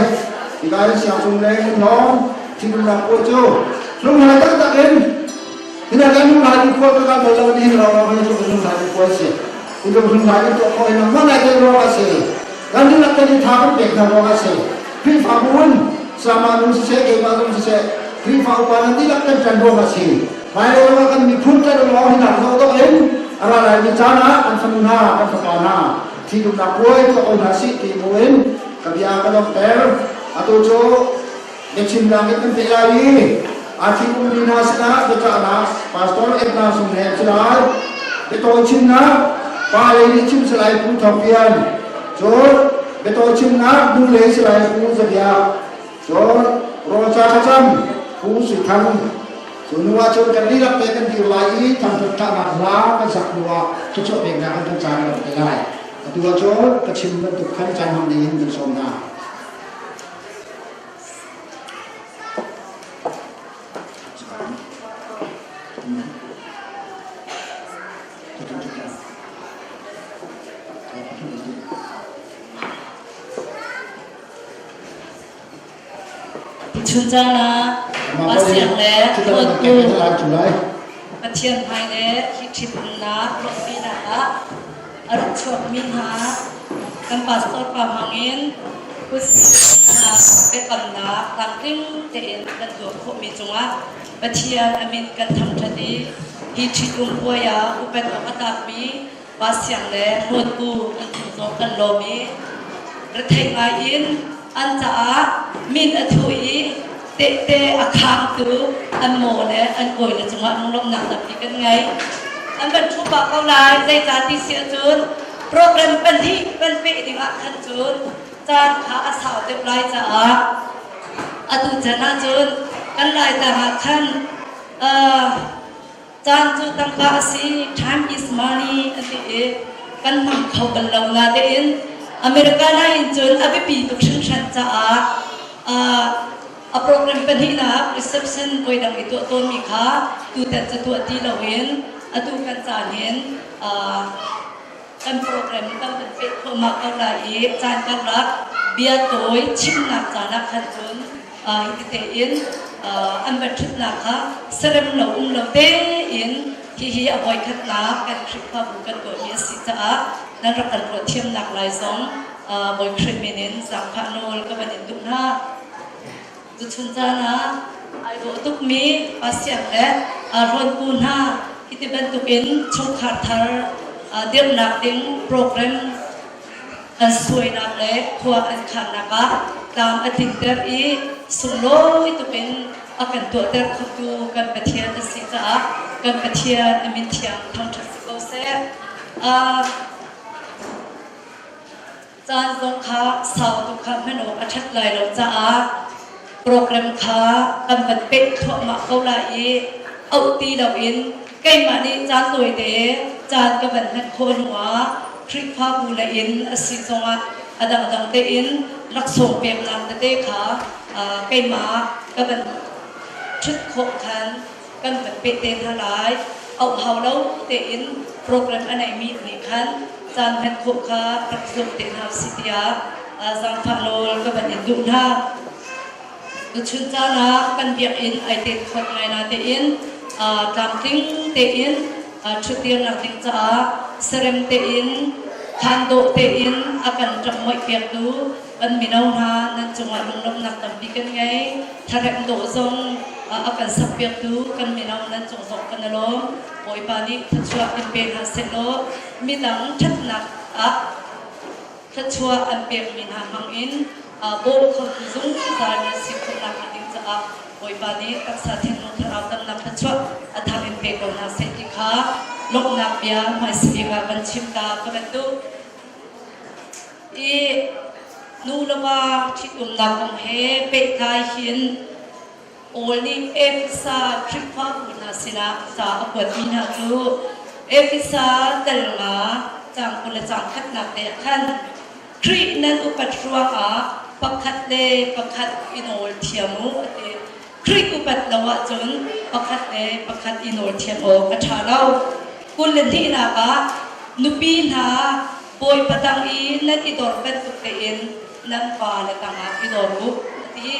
Hika in siangcung le ngunhlawng thinlung puai cu hlunghlai taktak in hina kan hlunghlai in khual ka kan bal lo ni hin rawng rawng hi cu hlunghlai in puai si. Hi tluk hlunghlai in tuah khawh hi nangmah nai te ruang a si. Kan dihlak kan in tha kan pek hna ruang a si. Khrihfabu in sama nu siseh keimah zong siseh Khrihfa upa nan dihlak kan ṭan ruang a si. Hmailei zong ah kan miphun ṭan lawng hi nak dawhdawh in a ra laimi caan ah kan fanu hna, kan fapa hna ṭhitumnak puai tuah ko hna sih ti bu in ka bia ka donghter. Atu cu biachimnak in kan peh lai i aa ṭhitummi hna sinah biacahnak Pastor Edna Sung he an si lai. Biatawi chimnak pa lei nih chim si lai Pu Thawng Pian. Cun biatawi chimnak nu lei si lai Pu Za Biak. Cun rawlca thlacam Pu Sui Thang cu hnu ah cun kan dihlak te kan dir lai i thangṭhat ṭahnak hla kan sak hnu ah thluachuah peknak an kan caan rak te lai. Atu ah cun ka chim bantuk khan caan hmang ding in kan sawm hna. Tuchun caan ah Pasiang le Hlawttu Pathian hmai le hi ṭhitumnak rawhpinak ah a rak chuakmi hna kan pastor pa hmangin kutnak biakamnak tlamtling tein kan tuah khawhmi cungah Pathian a min kan thangṭhat i hi ṭhitum puai ah upat awk a tlakmi Pasiang le Hlawttu an cung zong kan lawm i rethei ngai in an caah min a thu i tehte a khangtu an maw le an kawile cungah lunglawmhnak tampi kan ngei. An van ṭhu pah ko lai zeicah ti si ahcun program pahnih kan peh dingah khan cun caan kha a sau deuh lai caah atu chan ahcun kan Laitlang ah khan uh, Caan cu tangka a si, time is money an ti i kan hmang kho bal lo natein America in cun a biapi tuk hringhran caah a program pahnihnak reception voidang i tuah tawnmi kha tutan cu tuah ti loin atu kan caan hin kan program kan van peh thluahmah ko lai i caan karlak bia tawi chimnak caan ah khan cun hiti tein an van ṭhutnak kha serem lo um lo tein hihi a voikhatnak kan Khrihfabu kan tuahmi a si caah nan rak kan ruah thiamnak lai zong Bawi Khrih min in zaangfah nawl ka van in duh hna. Tuchun caan ah ai dawh tukmi Pasiang le Rawnpu hna hiti bantukin chungkhar thar dirhnak ding program an suainak le khua an khannak ah tlam a tlinter i sunglawi tukin a kan tuahter khotu kan Pathian a si caah kan Pathian a min thiang thangṭhat si ko seh. Caan zong kha sau tuk kha hman awk a ṭhat lai lo caah program kha kan van peh thluahmah ko lai i auh ti loin keimah nih caan tawite caan ka van hman khawh hnuah Khrihfabu lei in a si zongah a dangdang tein laksawng peknak tete kha keimah ka van ṭhut khawh khan kan van peh te hna lai. Auh hau lo tein program a neimi nih khan caan hman khawh kha rak zuam te hna usih tiah zaangfah nawl ka van in duh hna. Tuchun caan ah kan biakinn ai tet khawt ngai na tein tlamtling tein ṭhutdirnak ding caah serem tein khaan dawh tein a kan ṭamhmoih piaktu kan mino hna nan cungah lunglawmhnak tampi kan ngei. Tharem dawh zong a kan sakpiaktu kan mino nan cung zong kan i lawm. Bawipa nih thluachuah in pe hna sehlaw midang ṭhatnak ah thluachuah an pekmi hna hmangin bawm khotu zungzal nan si khawhnak hnga ding caah Bawipa nih taksa thinlung thlarau damnak thluachuah a thar in pe ko hna seh ti kha lawmhnak bia hmaisabik ah kan chim ta ka van duh. I nu le va ṭhitumnak kong he pehtlai hin Paul nih Efesa Khrihfabu hna sinah ca a kuatmi hna cu Efesa dal nga caang 20 le caang khatnak te ah khan Khrih nan upat ruangah pakhat le pakhat i nawl thiam u a ti. Khrih upat lo ahcun pakhat le pakhat i nawl thiam awk a ṭha lo. 22nak ah nupi hna Bawipa tang i nan i dor bantuk tein nan vale tangah i dor u a ti.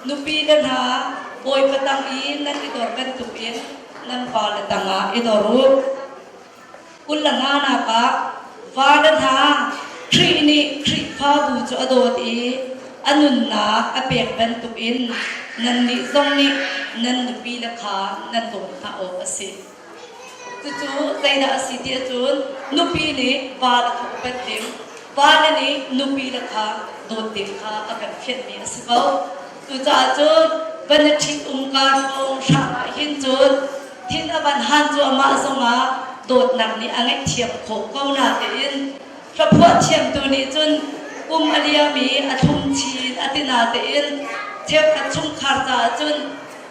Nupi le hna Bawipa tang i nan i dor bantukin nan vale tangah i dor u. 25nak ah vale hna Khrih nih Khrihfabu cu a dawt i a nunnak a pek bantukin nannih zong nih nan nupile kha nan dawt hna awk a si. Cucu zeidah a si ti ahcun nupi nih vale kha upat ding, vale nih nupile kha dawt ding kha a kan fianhmi a si ko. Cucaah cun van i ṭhit-um kar hrawng hrang ah hin cun thin a van han cuahmah zongah dawtnak nih a ngaihthiam khawh ko natein hlaphuah thiamtu nih cun kum a liam i a thlum chin a ti natein cheukhat chungkhar caah cun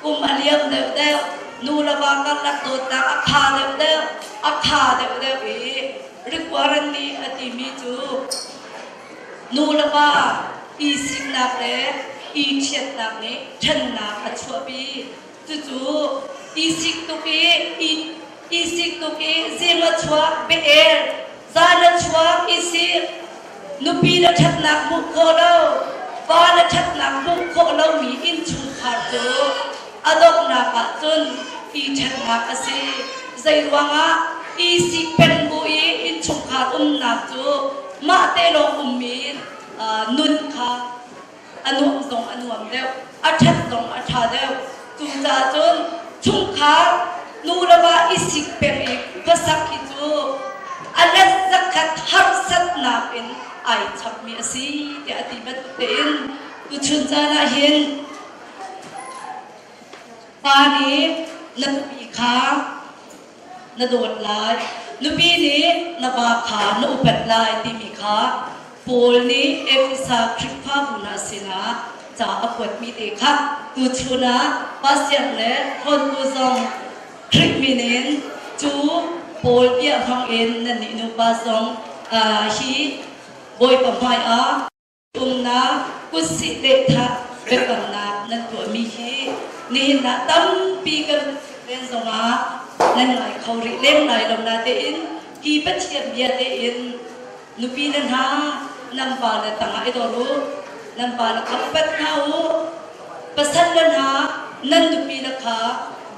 kum a liam deuhdeuh nu le va karlak dawtnak a kha deuhdeuh a kha deuhdeuh i requirement nih a timi cu nu le va i siknak le i ṭhiatnak nih ṭhennak a chuahpi. Cucu i sik tuk i i i sik tuk i zing a chuak be-el zan a chuak i sik nupi le ṭhatnak hmuh khawh lo. Va le ṭhatnak hmuh khawh lomi innchungkhar cu a donghnak ahcun i ṭhennak a si. Zeiruangah i sikpeng bu i innchungkhar umnak cu mahte lawng ummi nun kha a nuamh zong a nuam deuh, a ṭhat zong a ṭha deuh. Cucaah cun chungkhar nu le va i sik peng i khuasak hi cu a let zakhat harsatnak in ai chapmi a si tiah a ti bantuk tein tuchun caan ah hin pa nih na nupi kha na dawt lai, nupi nih na va kha na upat lai timi kha Paul nih Efesa Khrihfabu hna sinah ca a kuatmi te kha tuchun ah Pasian le Hlawntu zong Khrih min in cu Paul bia hmangin nannih nupa zong hi Bawipa hmaiah umnak kutsih lehthah biakamnak nan tuahmi hi nihin ah tampi kan len zongah nan ngai kho rih lem lai lo natein hi Pathian bia tein nupi le hna nan pa le tangah i dor u nan pa le kha upat hna u pasal le hna nan nupi le kha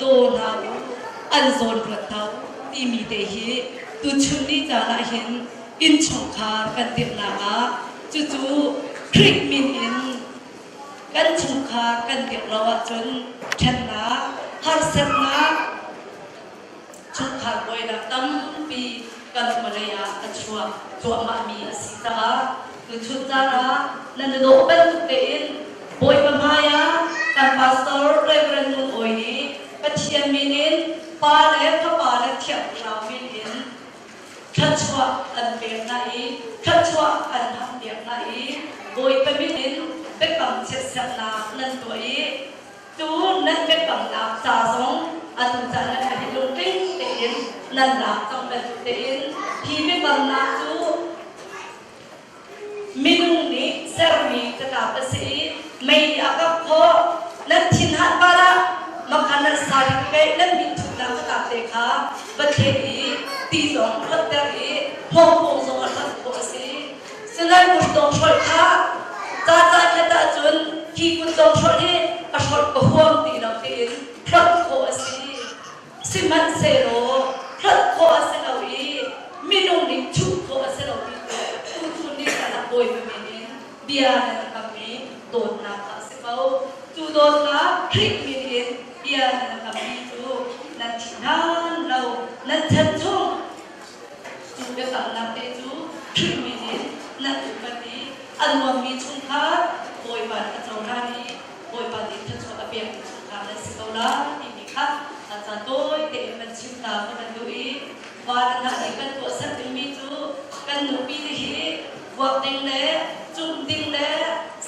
daw hna u an zawn ruat hna u timi te hi tuchun ni caan ah hin innchungkhar kan dirhnak ah cucu Khrih min in kan chungkhar kan dirh lo ahcun ṭhennak, harsatnak, chungkhar buainak tampi kan vawlei ah a chuak cuahmahmi a si caah tuchun caan ah nan i dawh bantuk tein Bawipa hmai ah kan pastor Reverend Ngun Awi nih Pathian min in Pa le Fapa le Thiang Thlarau min in thluachuah an pek hna i thluachuah an hampiak hna i Bawipa min in biakam chiatserhnak nan tuah i tu nan biakamnak ca zong atu caan nan hi lungtling tein nan lak cang bantuk tein hi biakamnak cu Minung nih sermi catlap a si i mei nih a kap khawh. Nan thin han par ah makhan nan certificate nan minthutnak catlap te kha va thlet i ti zong hlonhter i hngawngpawng zong a hlonh khawh a si. Sinain kutdong hrolh kha ca caan khat ahcun hi kutdong hrolh hi a hrolh ka huam ti lo tiin hlonh khawh a si. Sihmanhsehlaw hlonh khawh a si lo i minung nih chuh khawh a si lo ti cu tuchun ni caan ah Bawipa min in bia nan kammi dawtnak kha a si ko. Cu dawtnak Khrih min in bia nan kammi cu nan thi hlan lo, nan chan chung cu biakamnak te cu Khrih min in nan upat i a nuammi chungkhar Bawipa nih a cohlan i Bawipa nih thluachuah a pekmi chungkhar nan si ko lai timi kha a caan tawi tein kan chim ta ka kan duh i va le hna nih kan tuahser dingmi cu kan nupi te hi vuak ding le cumh ding le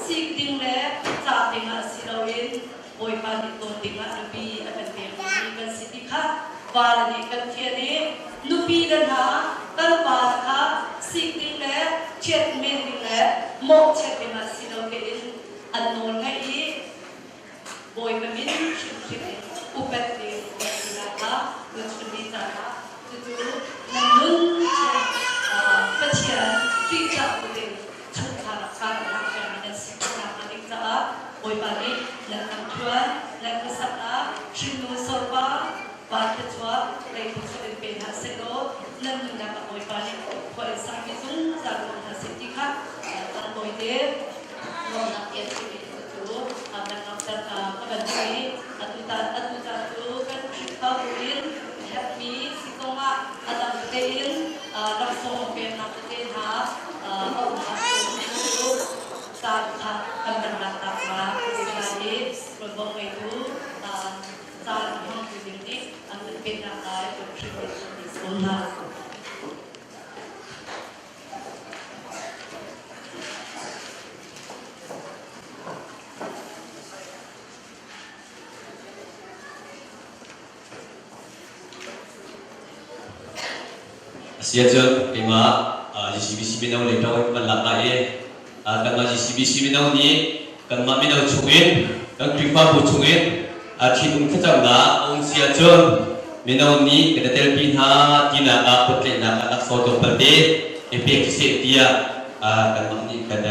sik ding le caak ding ah si loin Bawipa nih dawt ding ah nupi a kan pekmi kan si ti kha va le nih kan fian i nupi le hna kan pa le kha sik ding le chiat men ding le mawhchiat ding ah si lo tein an nawl ngaih i Bawipa min hrimhrim in upat ding kan sinak kha tuchun ni caan ah cucu nan nun chung Pathian ṭihzah buin chungkhar ah kaan hlang pengmi nan si khawhnak hnga ding caah Bawipa nih nan lamthluan nan khuasaknak hrinnu sorpa van thluachuah lei thluachuah in pe hna sehlaw nan nunnak ah Bawipa nih khua in sakmi zungzal ko hna seh ti kha kan tawite nuamnak ti a simi cu kan langhter ka kan duh i atu tan atu caan cu kan Khrihfabu in herhmi si zongah a dang tein laksawng peknak tete hna a um ahcun cu caan kha kan kan laknak hna a si lai i ṭuanvo ngeitu caan hmangtu ding nih an kan peknak lai kan Khrih nih um hna. A si ahcun keimah GCBC mino lei ṭang in kan lak lai i kanmah GCBC mino nih kanmah mino chungin kan Khrihfabu chungin ṭhitum thlacamnak a um si ahcun mino nih kan i telpi hna tinak ah kutleihnak ah laksawng tlawmpal te i pek siseh tiah kanmah nih kan.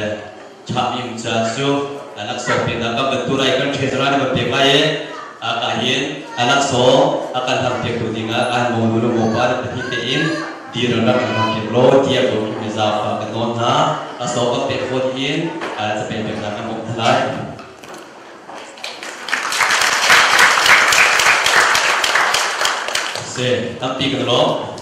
Chahmi um ca cu laksawng peknak kan bantu lai kan treasurer nih kan pek lai i ka hin laksawng a kan hlam piaktu dingah kan monu le mopa le pahnih tein dir rak kan hlam piak law tiah ko mi zaangfah kan nawl hna. Laksawng kan pek fawn in capek peknak kan bawmh hna lai. Si, tampi kan lawm.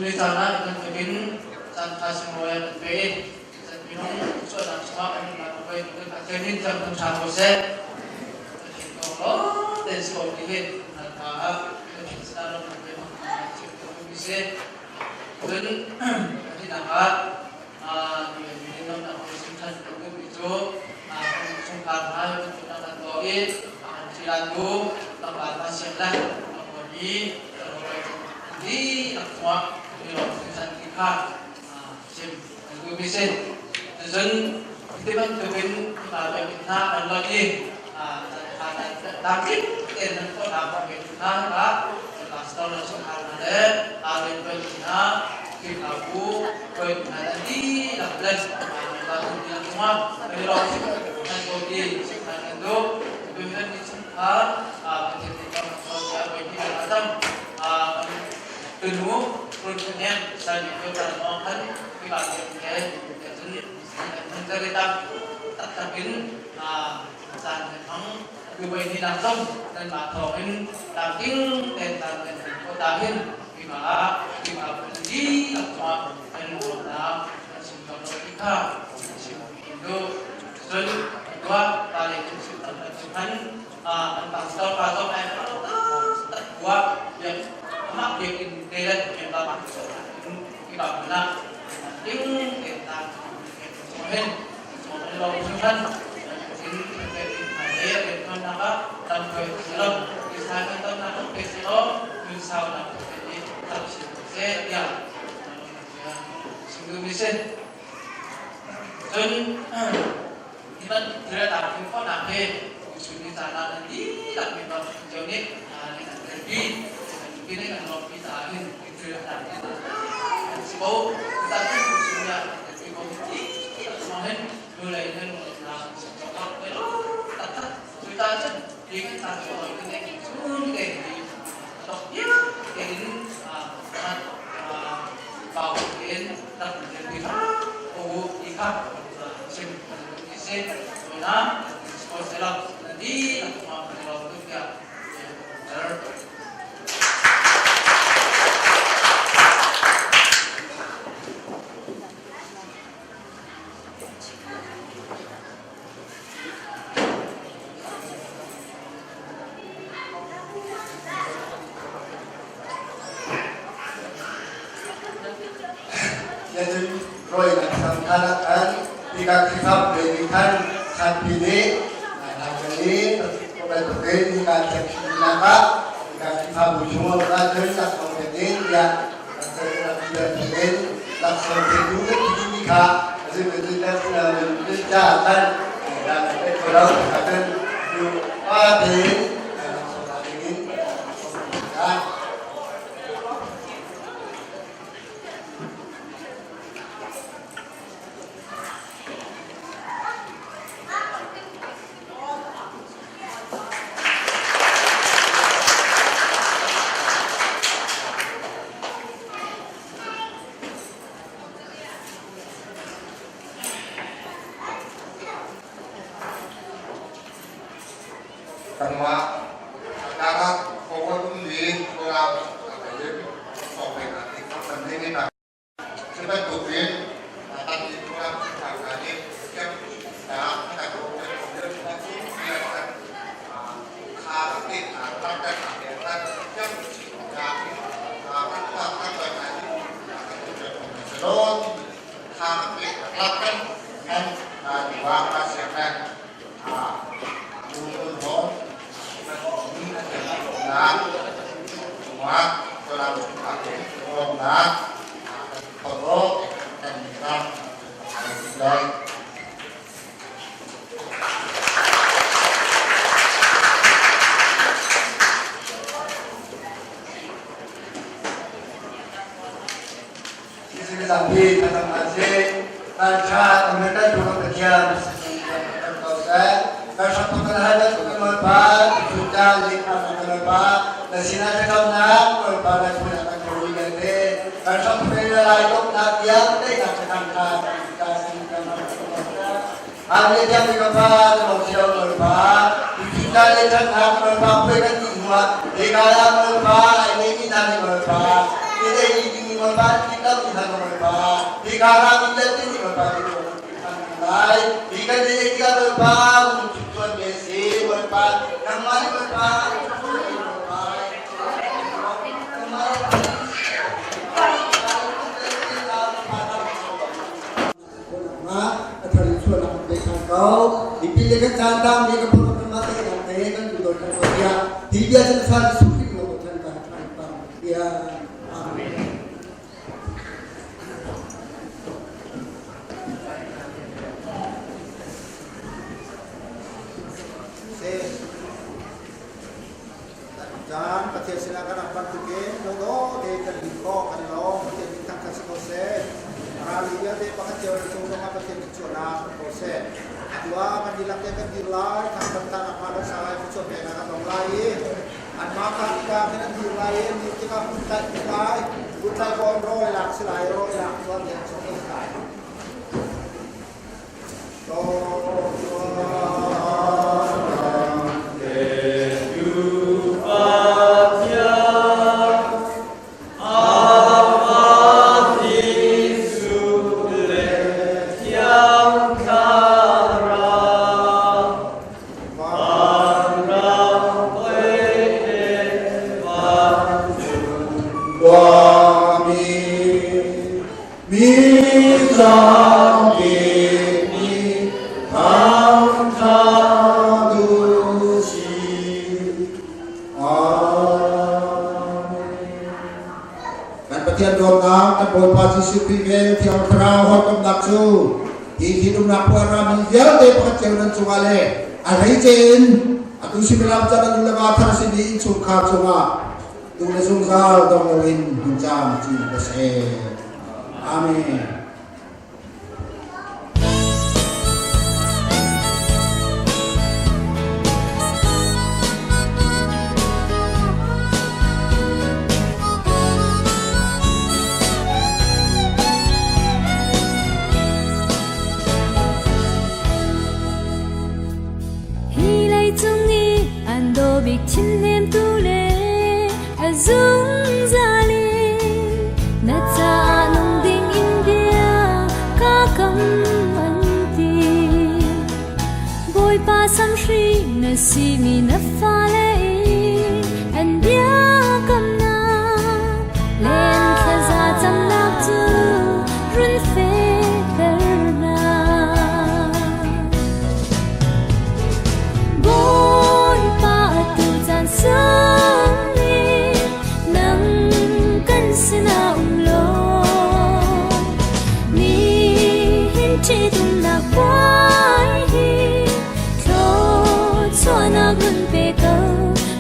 Chun ni caan ah bantukin caan ṭha sunglawi a kan pe i chan minung chuahnak chungah kan nunnak a voi tuk Pathian in cam kan ṭha ko seh. Pathian kong lawng tein si ko ti hi nan hma ah Pathian sinah lawmhnak le hmangnak chim ka duhmi si. Cun pahnihnak ah mi lawmhnak kong chim ṭhan ka duhmi cu kan chungkhar hna bantuknak kan tuah i a kan ṭhialtu tlangval pa siam le a hawi dihlak cungah mi lawm hringhran ti kha chim an duhmi si. Cun hi bantukin hika biakinn hna kan lonh i tlamtling tein nan khawhnak rak ngeitu hna hika pastor le chungkhar hna le rianṭuantu hna Khrihfabu hruaitu hna nan dihlak le dihlak cungah kan i lawm hringhran ko ti chimhran kan duh. Tutan ni chungkhar Pathian nih kan tiah voi hnih a cang. Tunu Pulthahnem sal nih kan mong khan hika diam te cun an zari tak taktak in caan kan hmang. Tu voi hnih nak zong nan mah thawng in tlamtling tein caan kan hman khawh ta hin hika ah hika dihlak cungah kan lungrawhnak kan chim cang lo ti kha chim kan duh. Cun tuah ta le kan chim tam kan chim han an pastor pa zong ai tak buah biak amah biakinn te le biak ba ma ki ba na ding te ta hen lo han in te le le thon na ka tam koi silo ki sa kan tam na pe silo yun sau na te ni tam si se ya singu mi se Cun hi bantuk thil a tar khawhnak hi chun ni caan ah nan dihlak mi cio nih nan kan telpi. Kan nih kan lawmhpi caah hin hi thil a tar an si ko. Cucaah cun chun ni ah kan telpi ko hi ti hin nu lei nan lungnak taktak. Cucaah cun hi kan tar khawh lo hi chun te hi tok tein pau tein rak telpi hram ko u ti kha chim ti si tuna sport selak nanti nak ma kalau tu ya Cun rawi an sam khan ah khan hika Khrihfabu lei nih khan khanpi nih Laitlang i bantukin hika thiangthunak ah hika Khrihfabu chung ah ahcun laksawng pek ding tiah bantukin laksawng petu kan ti dihmi kha caah khan pek kho lo ahcun cu pa tein laksawng la dingin laksawng Kanmah Kangah forward ummi Kawlram in Cu bantukin kan miphun hna nih Zapi thlacam hna sih. Kan ṭha American Turam Pathian kan ko seh. Kan hramthok kan hal kan kan Bawipa, tuchun lehkha kan Bawipa, na sinah thlacamnak Bawipa na sinah kan kawi vialte. Kan hramthok in na lai dawtnak tiang teinak thlacam kha kan sin kan Hallelujah tiang mi ka pa na mong cio Bawipa. Tuchun lehkha Bawipa pui kan ti hnuah, hika ah Bawipa ai nei mi hna nih Bawipa, i nei ding mi Bawipa ti lam in hal Bawipa hi ka ram in le ti ni Bawipa ti ko lai hi kan ni tikah Bawipa lungthin tuan ve si Bawipa nangmah nih Bawipa a thar in chuahnak kan pe ṭhan ko. Mipi le kan caan tang mi kan phun kan mah te kan te kan duh dawn kan ko tiah hi bia cun fa Jesuh Khrih lo ṭhan kan ṭhan pang tiah Amen. Caan Pathian sinah kan rak bantukin lungdaw tein kan din khawh kan i lawm. Pathian min thangṭhat si ko seh. A rami vialte pakhat cio nan cung zongah Pathian min chuahnak um ko seh. Atu ah kan dihlak te kan dir lai, thangṭhat thanak hma kan sa lai, thluachuah peknak kan dong lai i anmah kha hika khin an dir lai i an dir tikah kut tlaih an lai. Kut tlaih kaw an rawl i lak si lai, rawl i lak cun an chuak an lai. Mi zapi nih thangṭhat u sih. Amen. Kan Pathian dawtnak, kan Bawipa Jesuh Khrih vel Thiang Thlarau hawikomhnak cu hi thinumnak puan rami vialte pakhat cio nan cungah le a hleice in atu suimilam can an nu le va thar simi innchungkhar cungah tu le zungzal dong loin hmun caan ci ko seh. Amen. Hi leicung i an daw bik thinhnemtu le a zungzal in na caah nung ding in bia ka kam an ti. Bawipa samhri na simi na fale in an bia kamnak len thlaza camnak cu run fehter hna. Bawipa atu caan sang in nang kan sinah um law nihin ṭhitumnak puai hi thluachuahnak run pe ko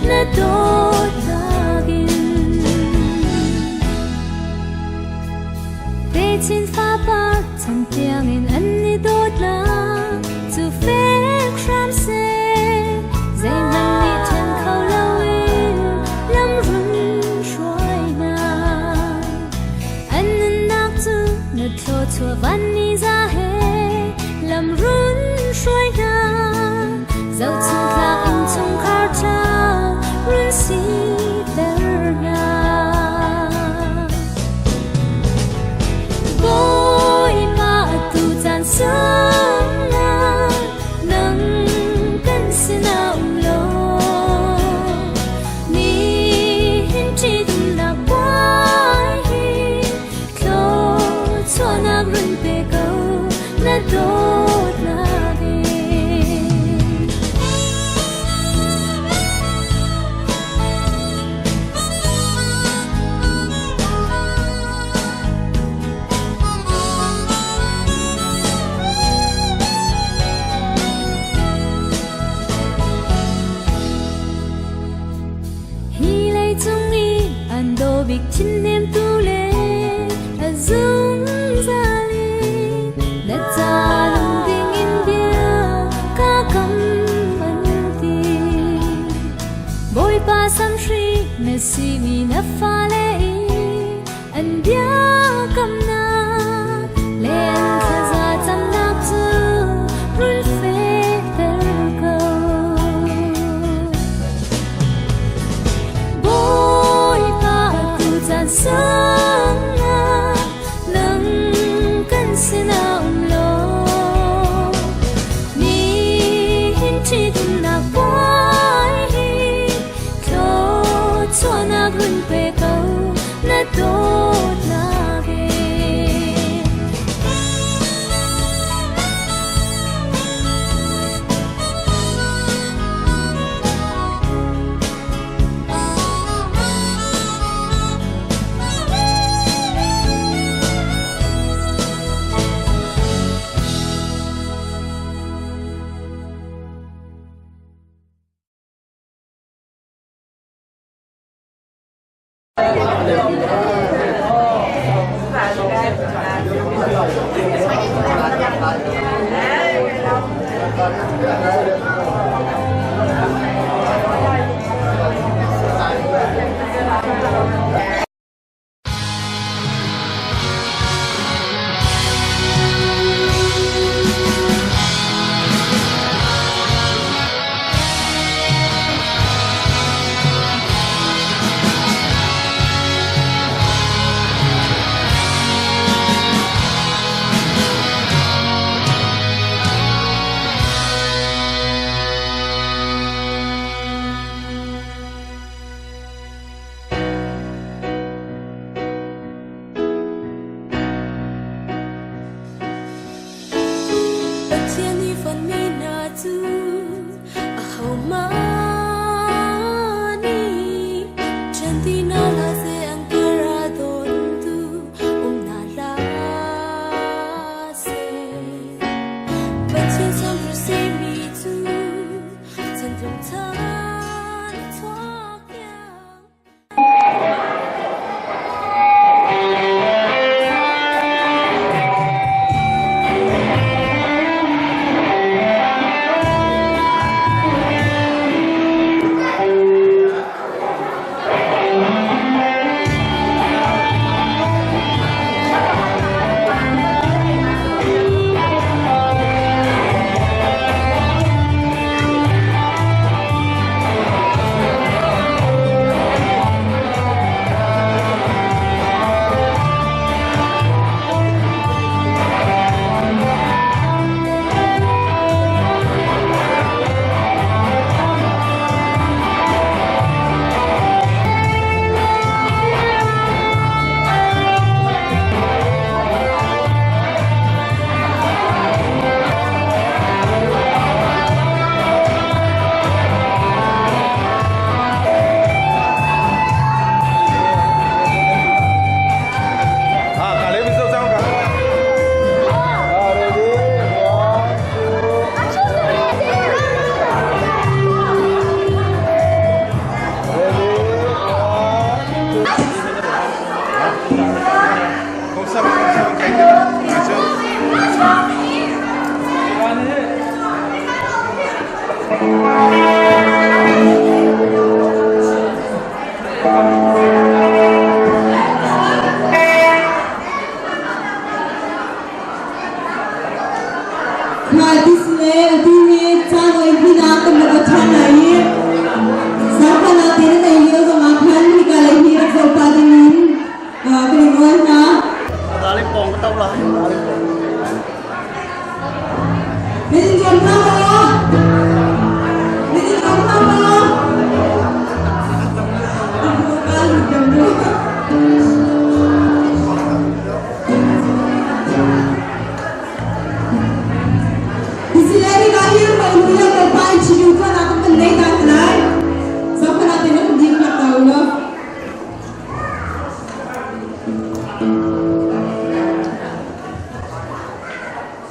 na dawtnak in. Techin fapa chan tiangin an i dawt la cu fek hram seh zeihmanh nih ṭhen kho loin lam run hruai hna an nunnak cu na thluachuah van ni za he lam run hruai hna zohchunhtlak innchungkhar ṭha run siter hna. Bawipa atu caan sangah nang kan sinah um law nihin ṭhitumnak puai hi thluachuahnak run pe ko na dawtnak in. Hi leicung i an daw bik thinhnemtu le a zungzal in na ca nung ding in bia ka kam an ti. Bawipa samhri na simi na fale i an biakamnak le an thlaza camnak cu run fehter ko. Bawipa atu caan sangah sinah um law nihin ṭhitumnak puai hi thluachuahnak run pe ko na dawtnak in. Pathian i fonhmi hna cu ahohmanh nih ṭhen ti hna hlah seh an kar ah dawntu um hna hlah seh. Pathian samhri simi cu chantlung chan a chuak tiang.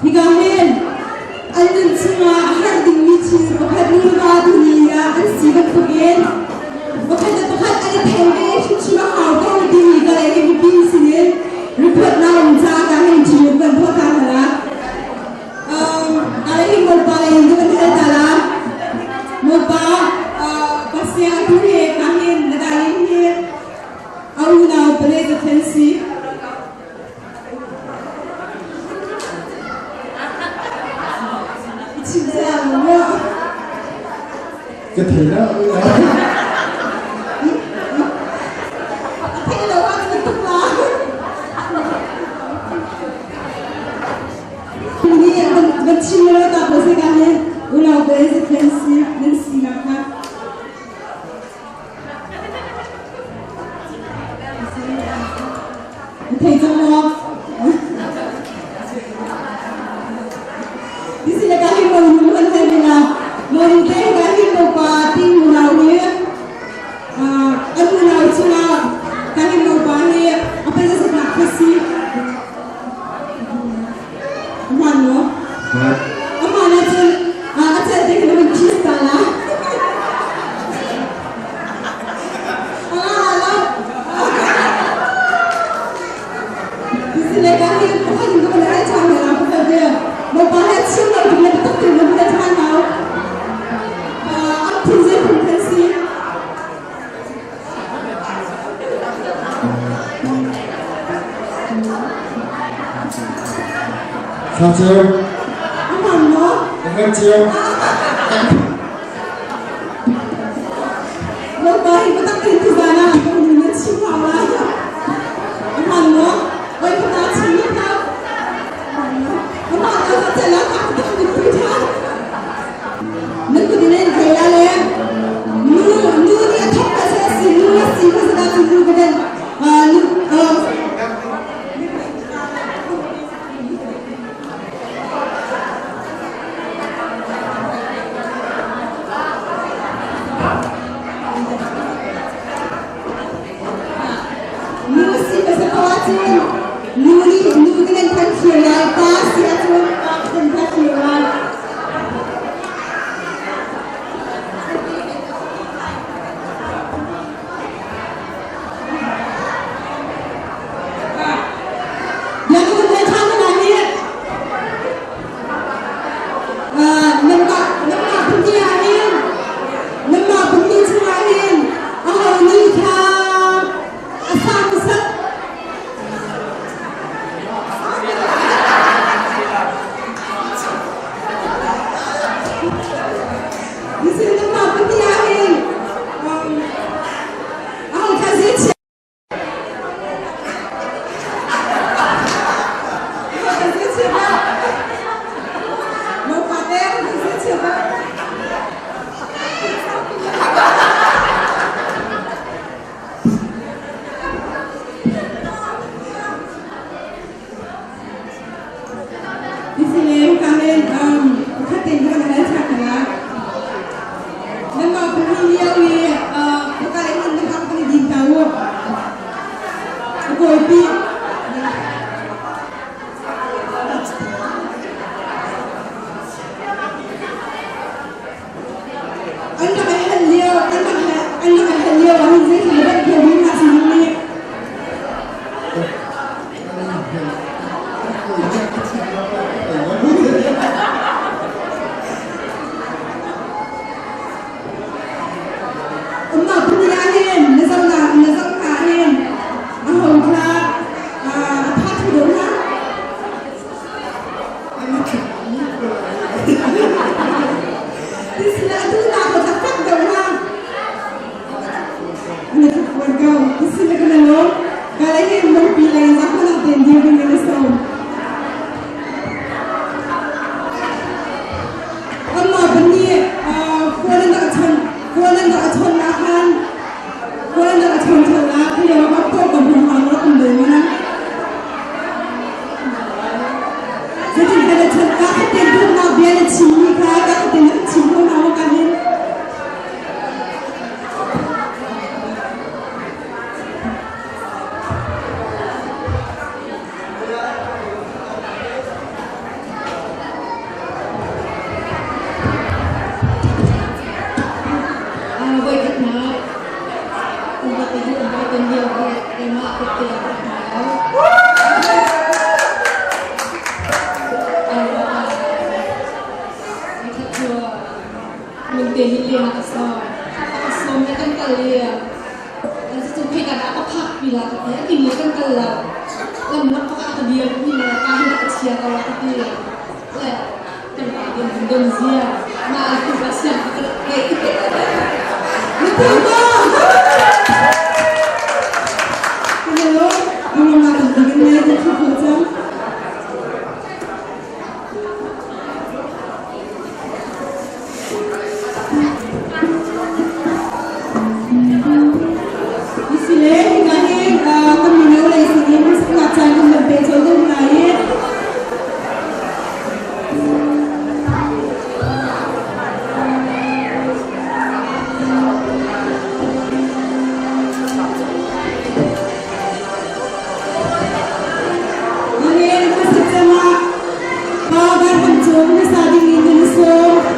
Hika hin an nun chungah a har dingmi thil pakhat nuva tuni ah an si bantukin pakhat le pakhat an i thei ve hrimhrim a hau ko timi ka lei mipi sinin report na um ca ka hei chim kan tuah ta hna. Ka lei hin Bawipa lei in kan hal ta la. Bawipa pasia tu he ka hin na dalin hi a unau pale ka then si. Ka thei la. Thei lo ah ka tuk la. Van chim lo ta ko se ka hin unau te nan si nan sinak kha. Na thei cang maw? This is ka hin mo nu han hai na mo nu te ka hin mo pa ting unau hi an unau chungah ka hin mo pa hi a pai za nak kha si. Hman maw? A hman ahcun a celh te khin van kiss ta la. Sile ka hi pakhat in ka van ai chan hna la pakhat ve. Bawipa he chim lo ding le biatak tein na van chan hau. An phun zei phun kan si. Thla ceu. A hman maw? A hman ceu. Bawipa hi biatak tein tuzaan ah kan nu na chim hau lai. A hman maw? Oi ka ta chim ni kha. A hman lo ka cel ah ka tak ni pui ṭhan. Nan kut in an thei la le nu nu nih a thawk ka se si nu a si ka sada cu nu ka den nu Nu si ka sa ko ahcun nu nih nu nih nan kan thlir lai pa si ahcun pa kan kan thlir lai. Biak ka thai ṭhan na hi. Nanmah nanmah pahnih ah hin nanmah pahnih chungah hin aho nih kha a sang sak Nisin nanmah pahnih ah hin aho kha zei Kawipi. An rak i hal lio, an rak an rak i hal lio ahhin zeitluk in dah thiam hna si ding nih. Umma puni ahhin na zohnak na zoh hna ahhin a ho kha a tha thu deuh hna. Tisila tu na ko tak deuh hna. Na thuk ko. Tisila kana lo. Kala hin mungpi lei zakana ten dir ding na som. Anmah pahnih phone an rak chawnh phone an rak chawnhnak khan phone an rak chawn chawnnak khi lio ah pawngkam hmunhma rak um ding mana. Zeitin kan i chawnh ka khatin dawtnak bia na chimmi kha ka khatin na chim ko hna maw ka hin. Voikhatnak kum khat i an ton lio hi keimah kut a rak hna lo. Voikhat cu lungte nih len a ka sawm. A ka sawm i kan kal i cucu khoika dah ka phak pi la ka ti. A timi kan kal lo. Lam lak pakhat a ka dir mi le ka hin a ka chia ko la ka ti. Le kan pa din kan don zia. Ma tu ka siang ka rak ke. Betul ba? Hello, ang mga kaibigan na ito cang. cu hmasa ding in kan i sawm.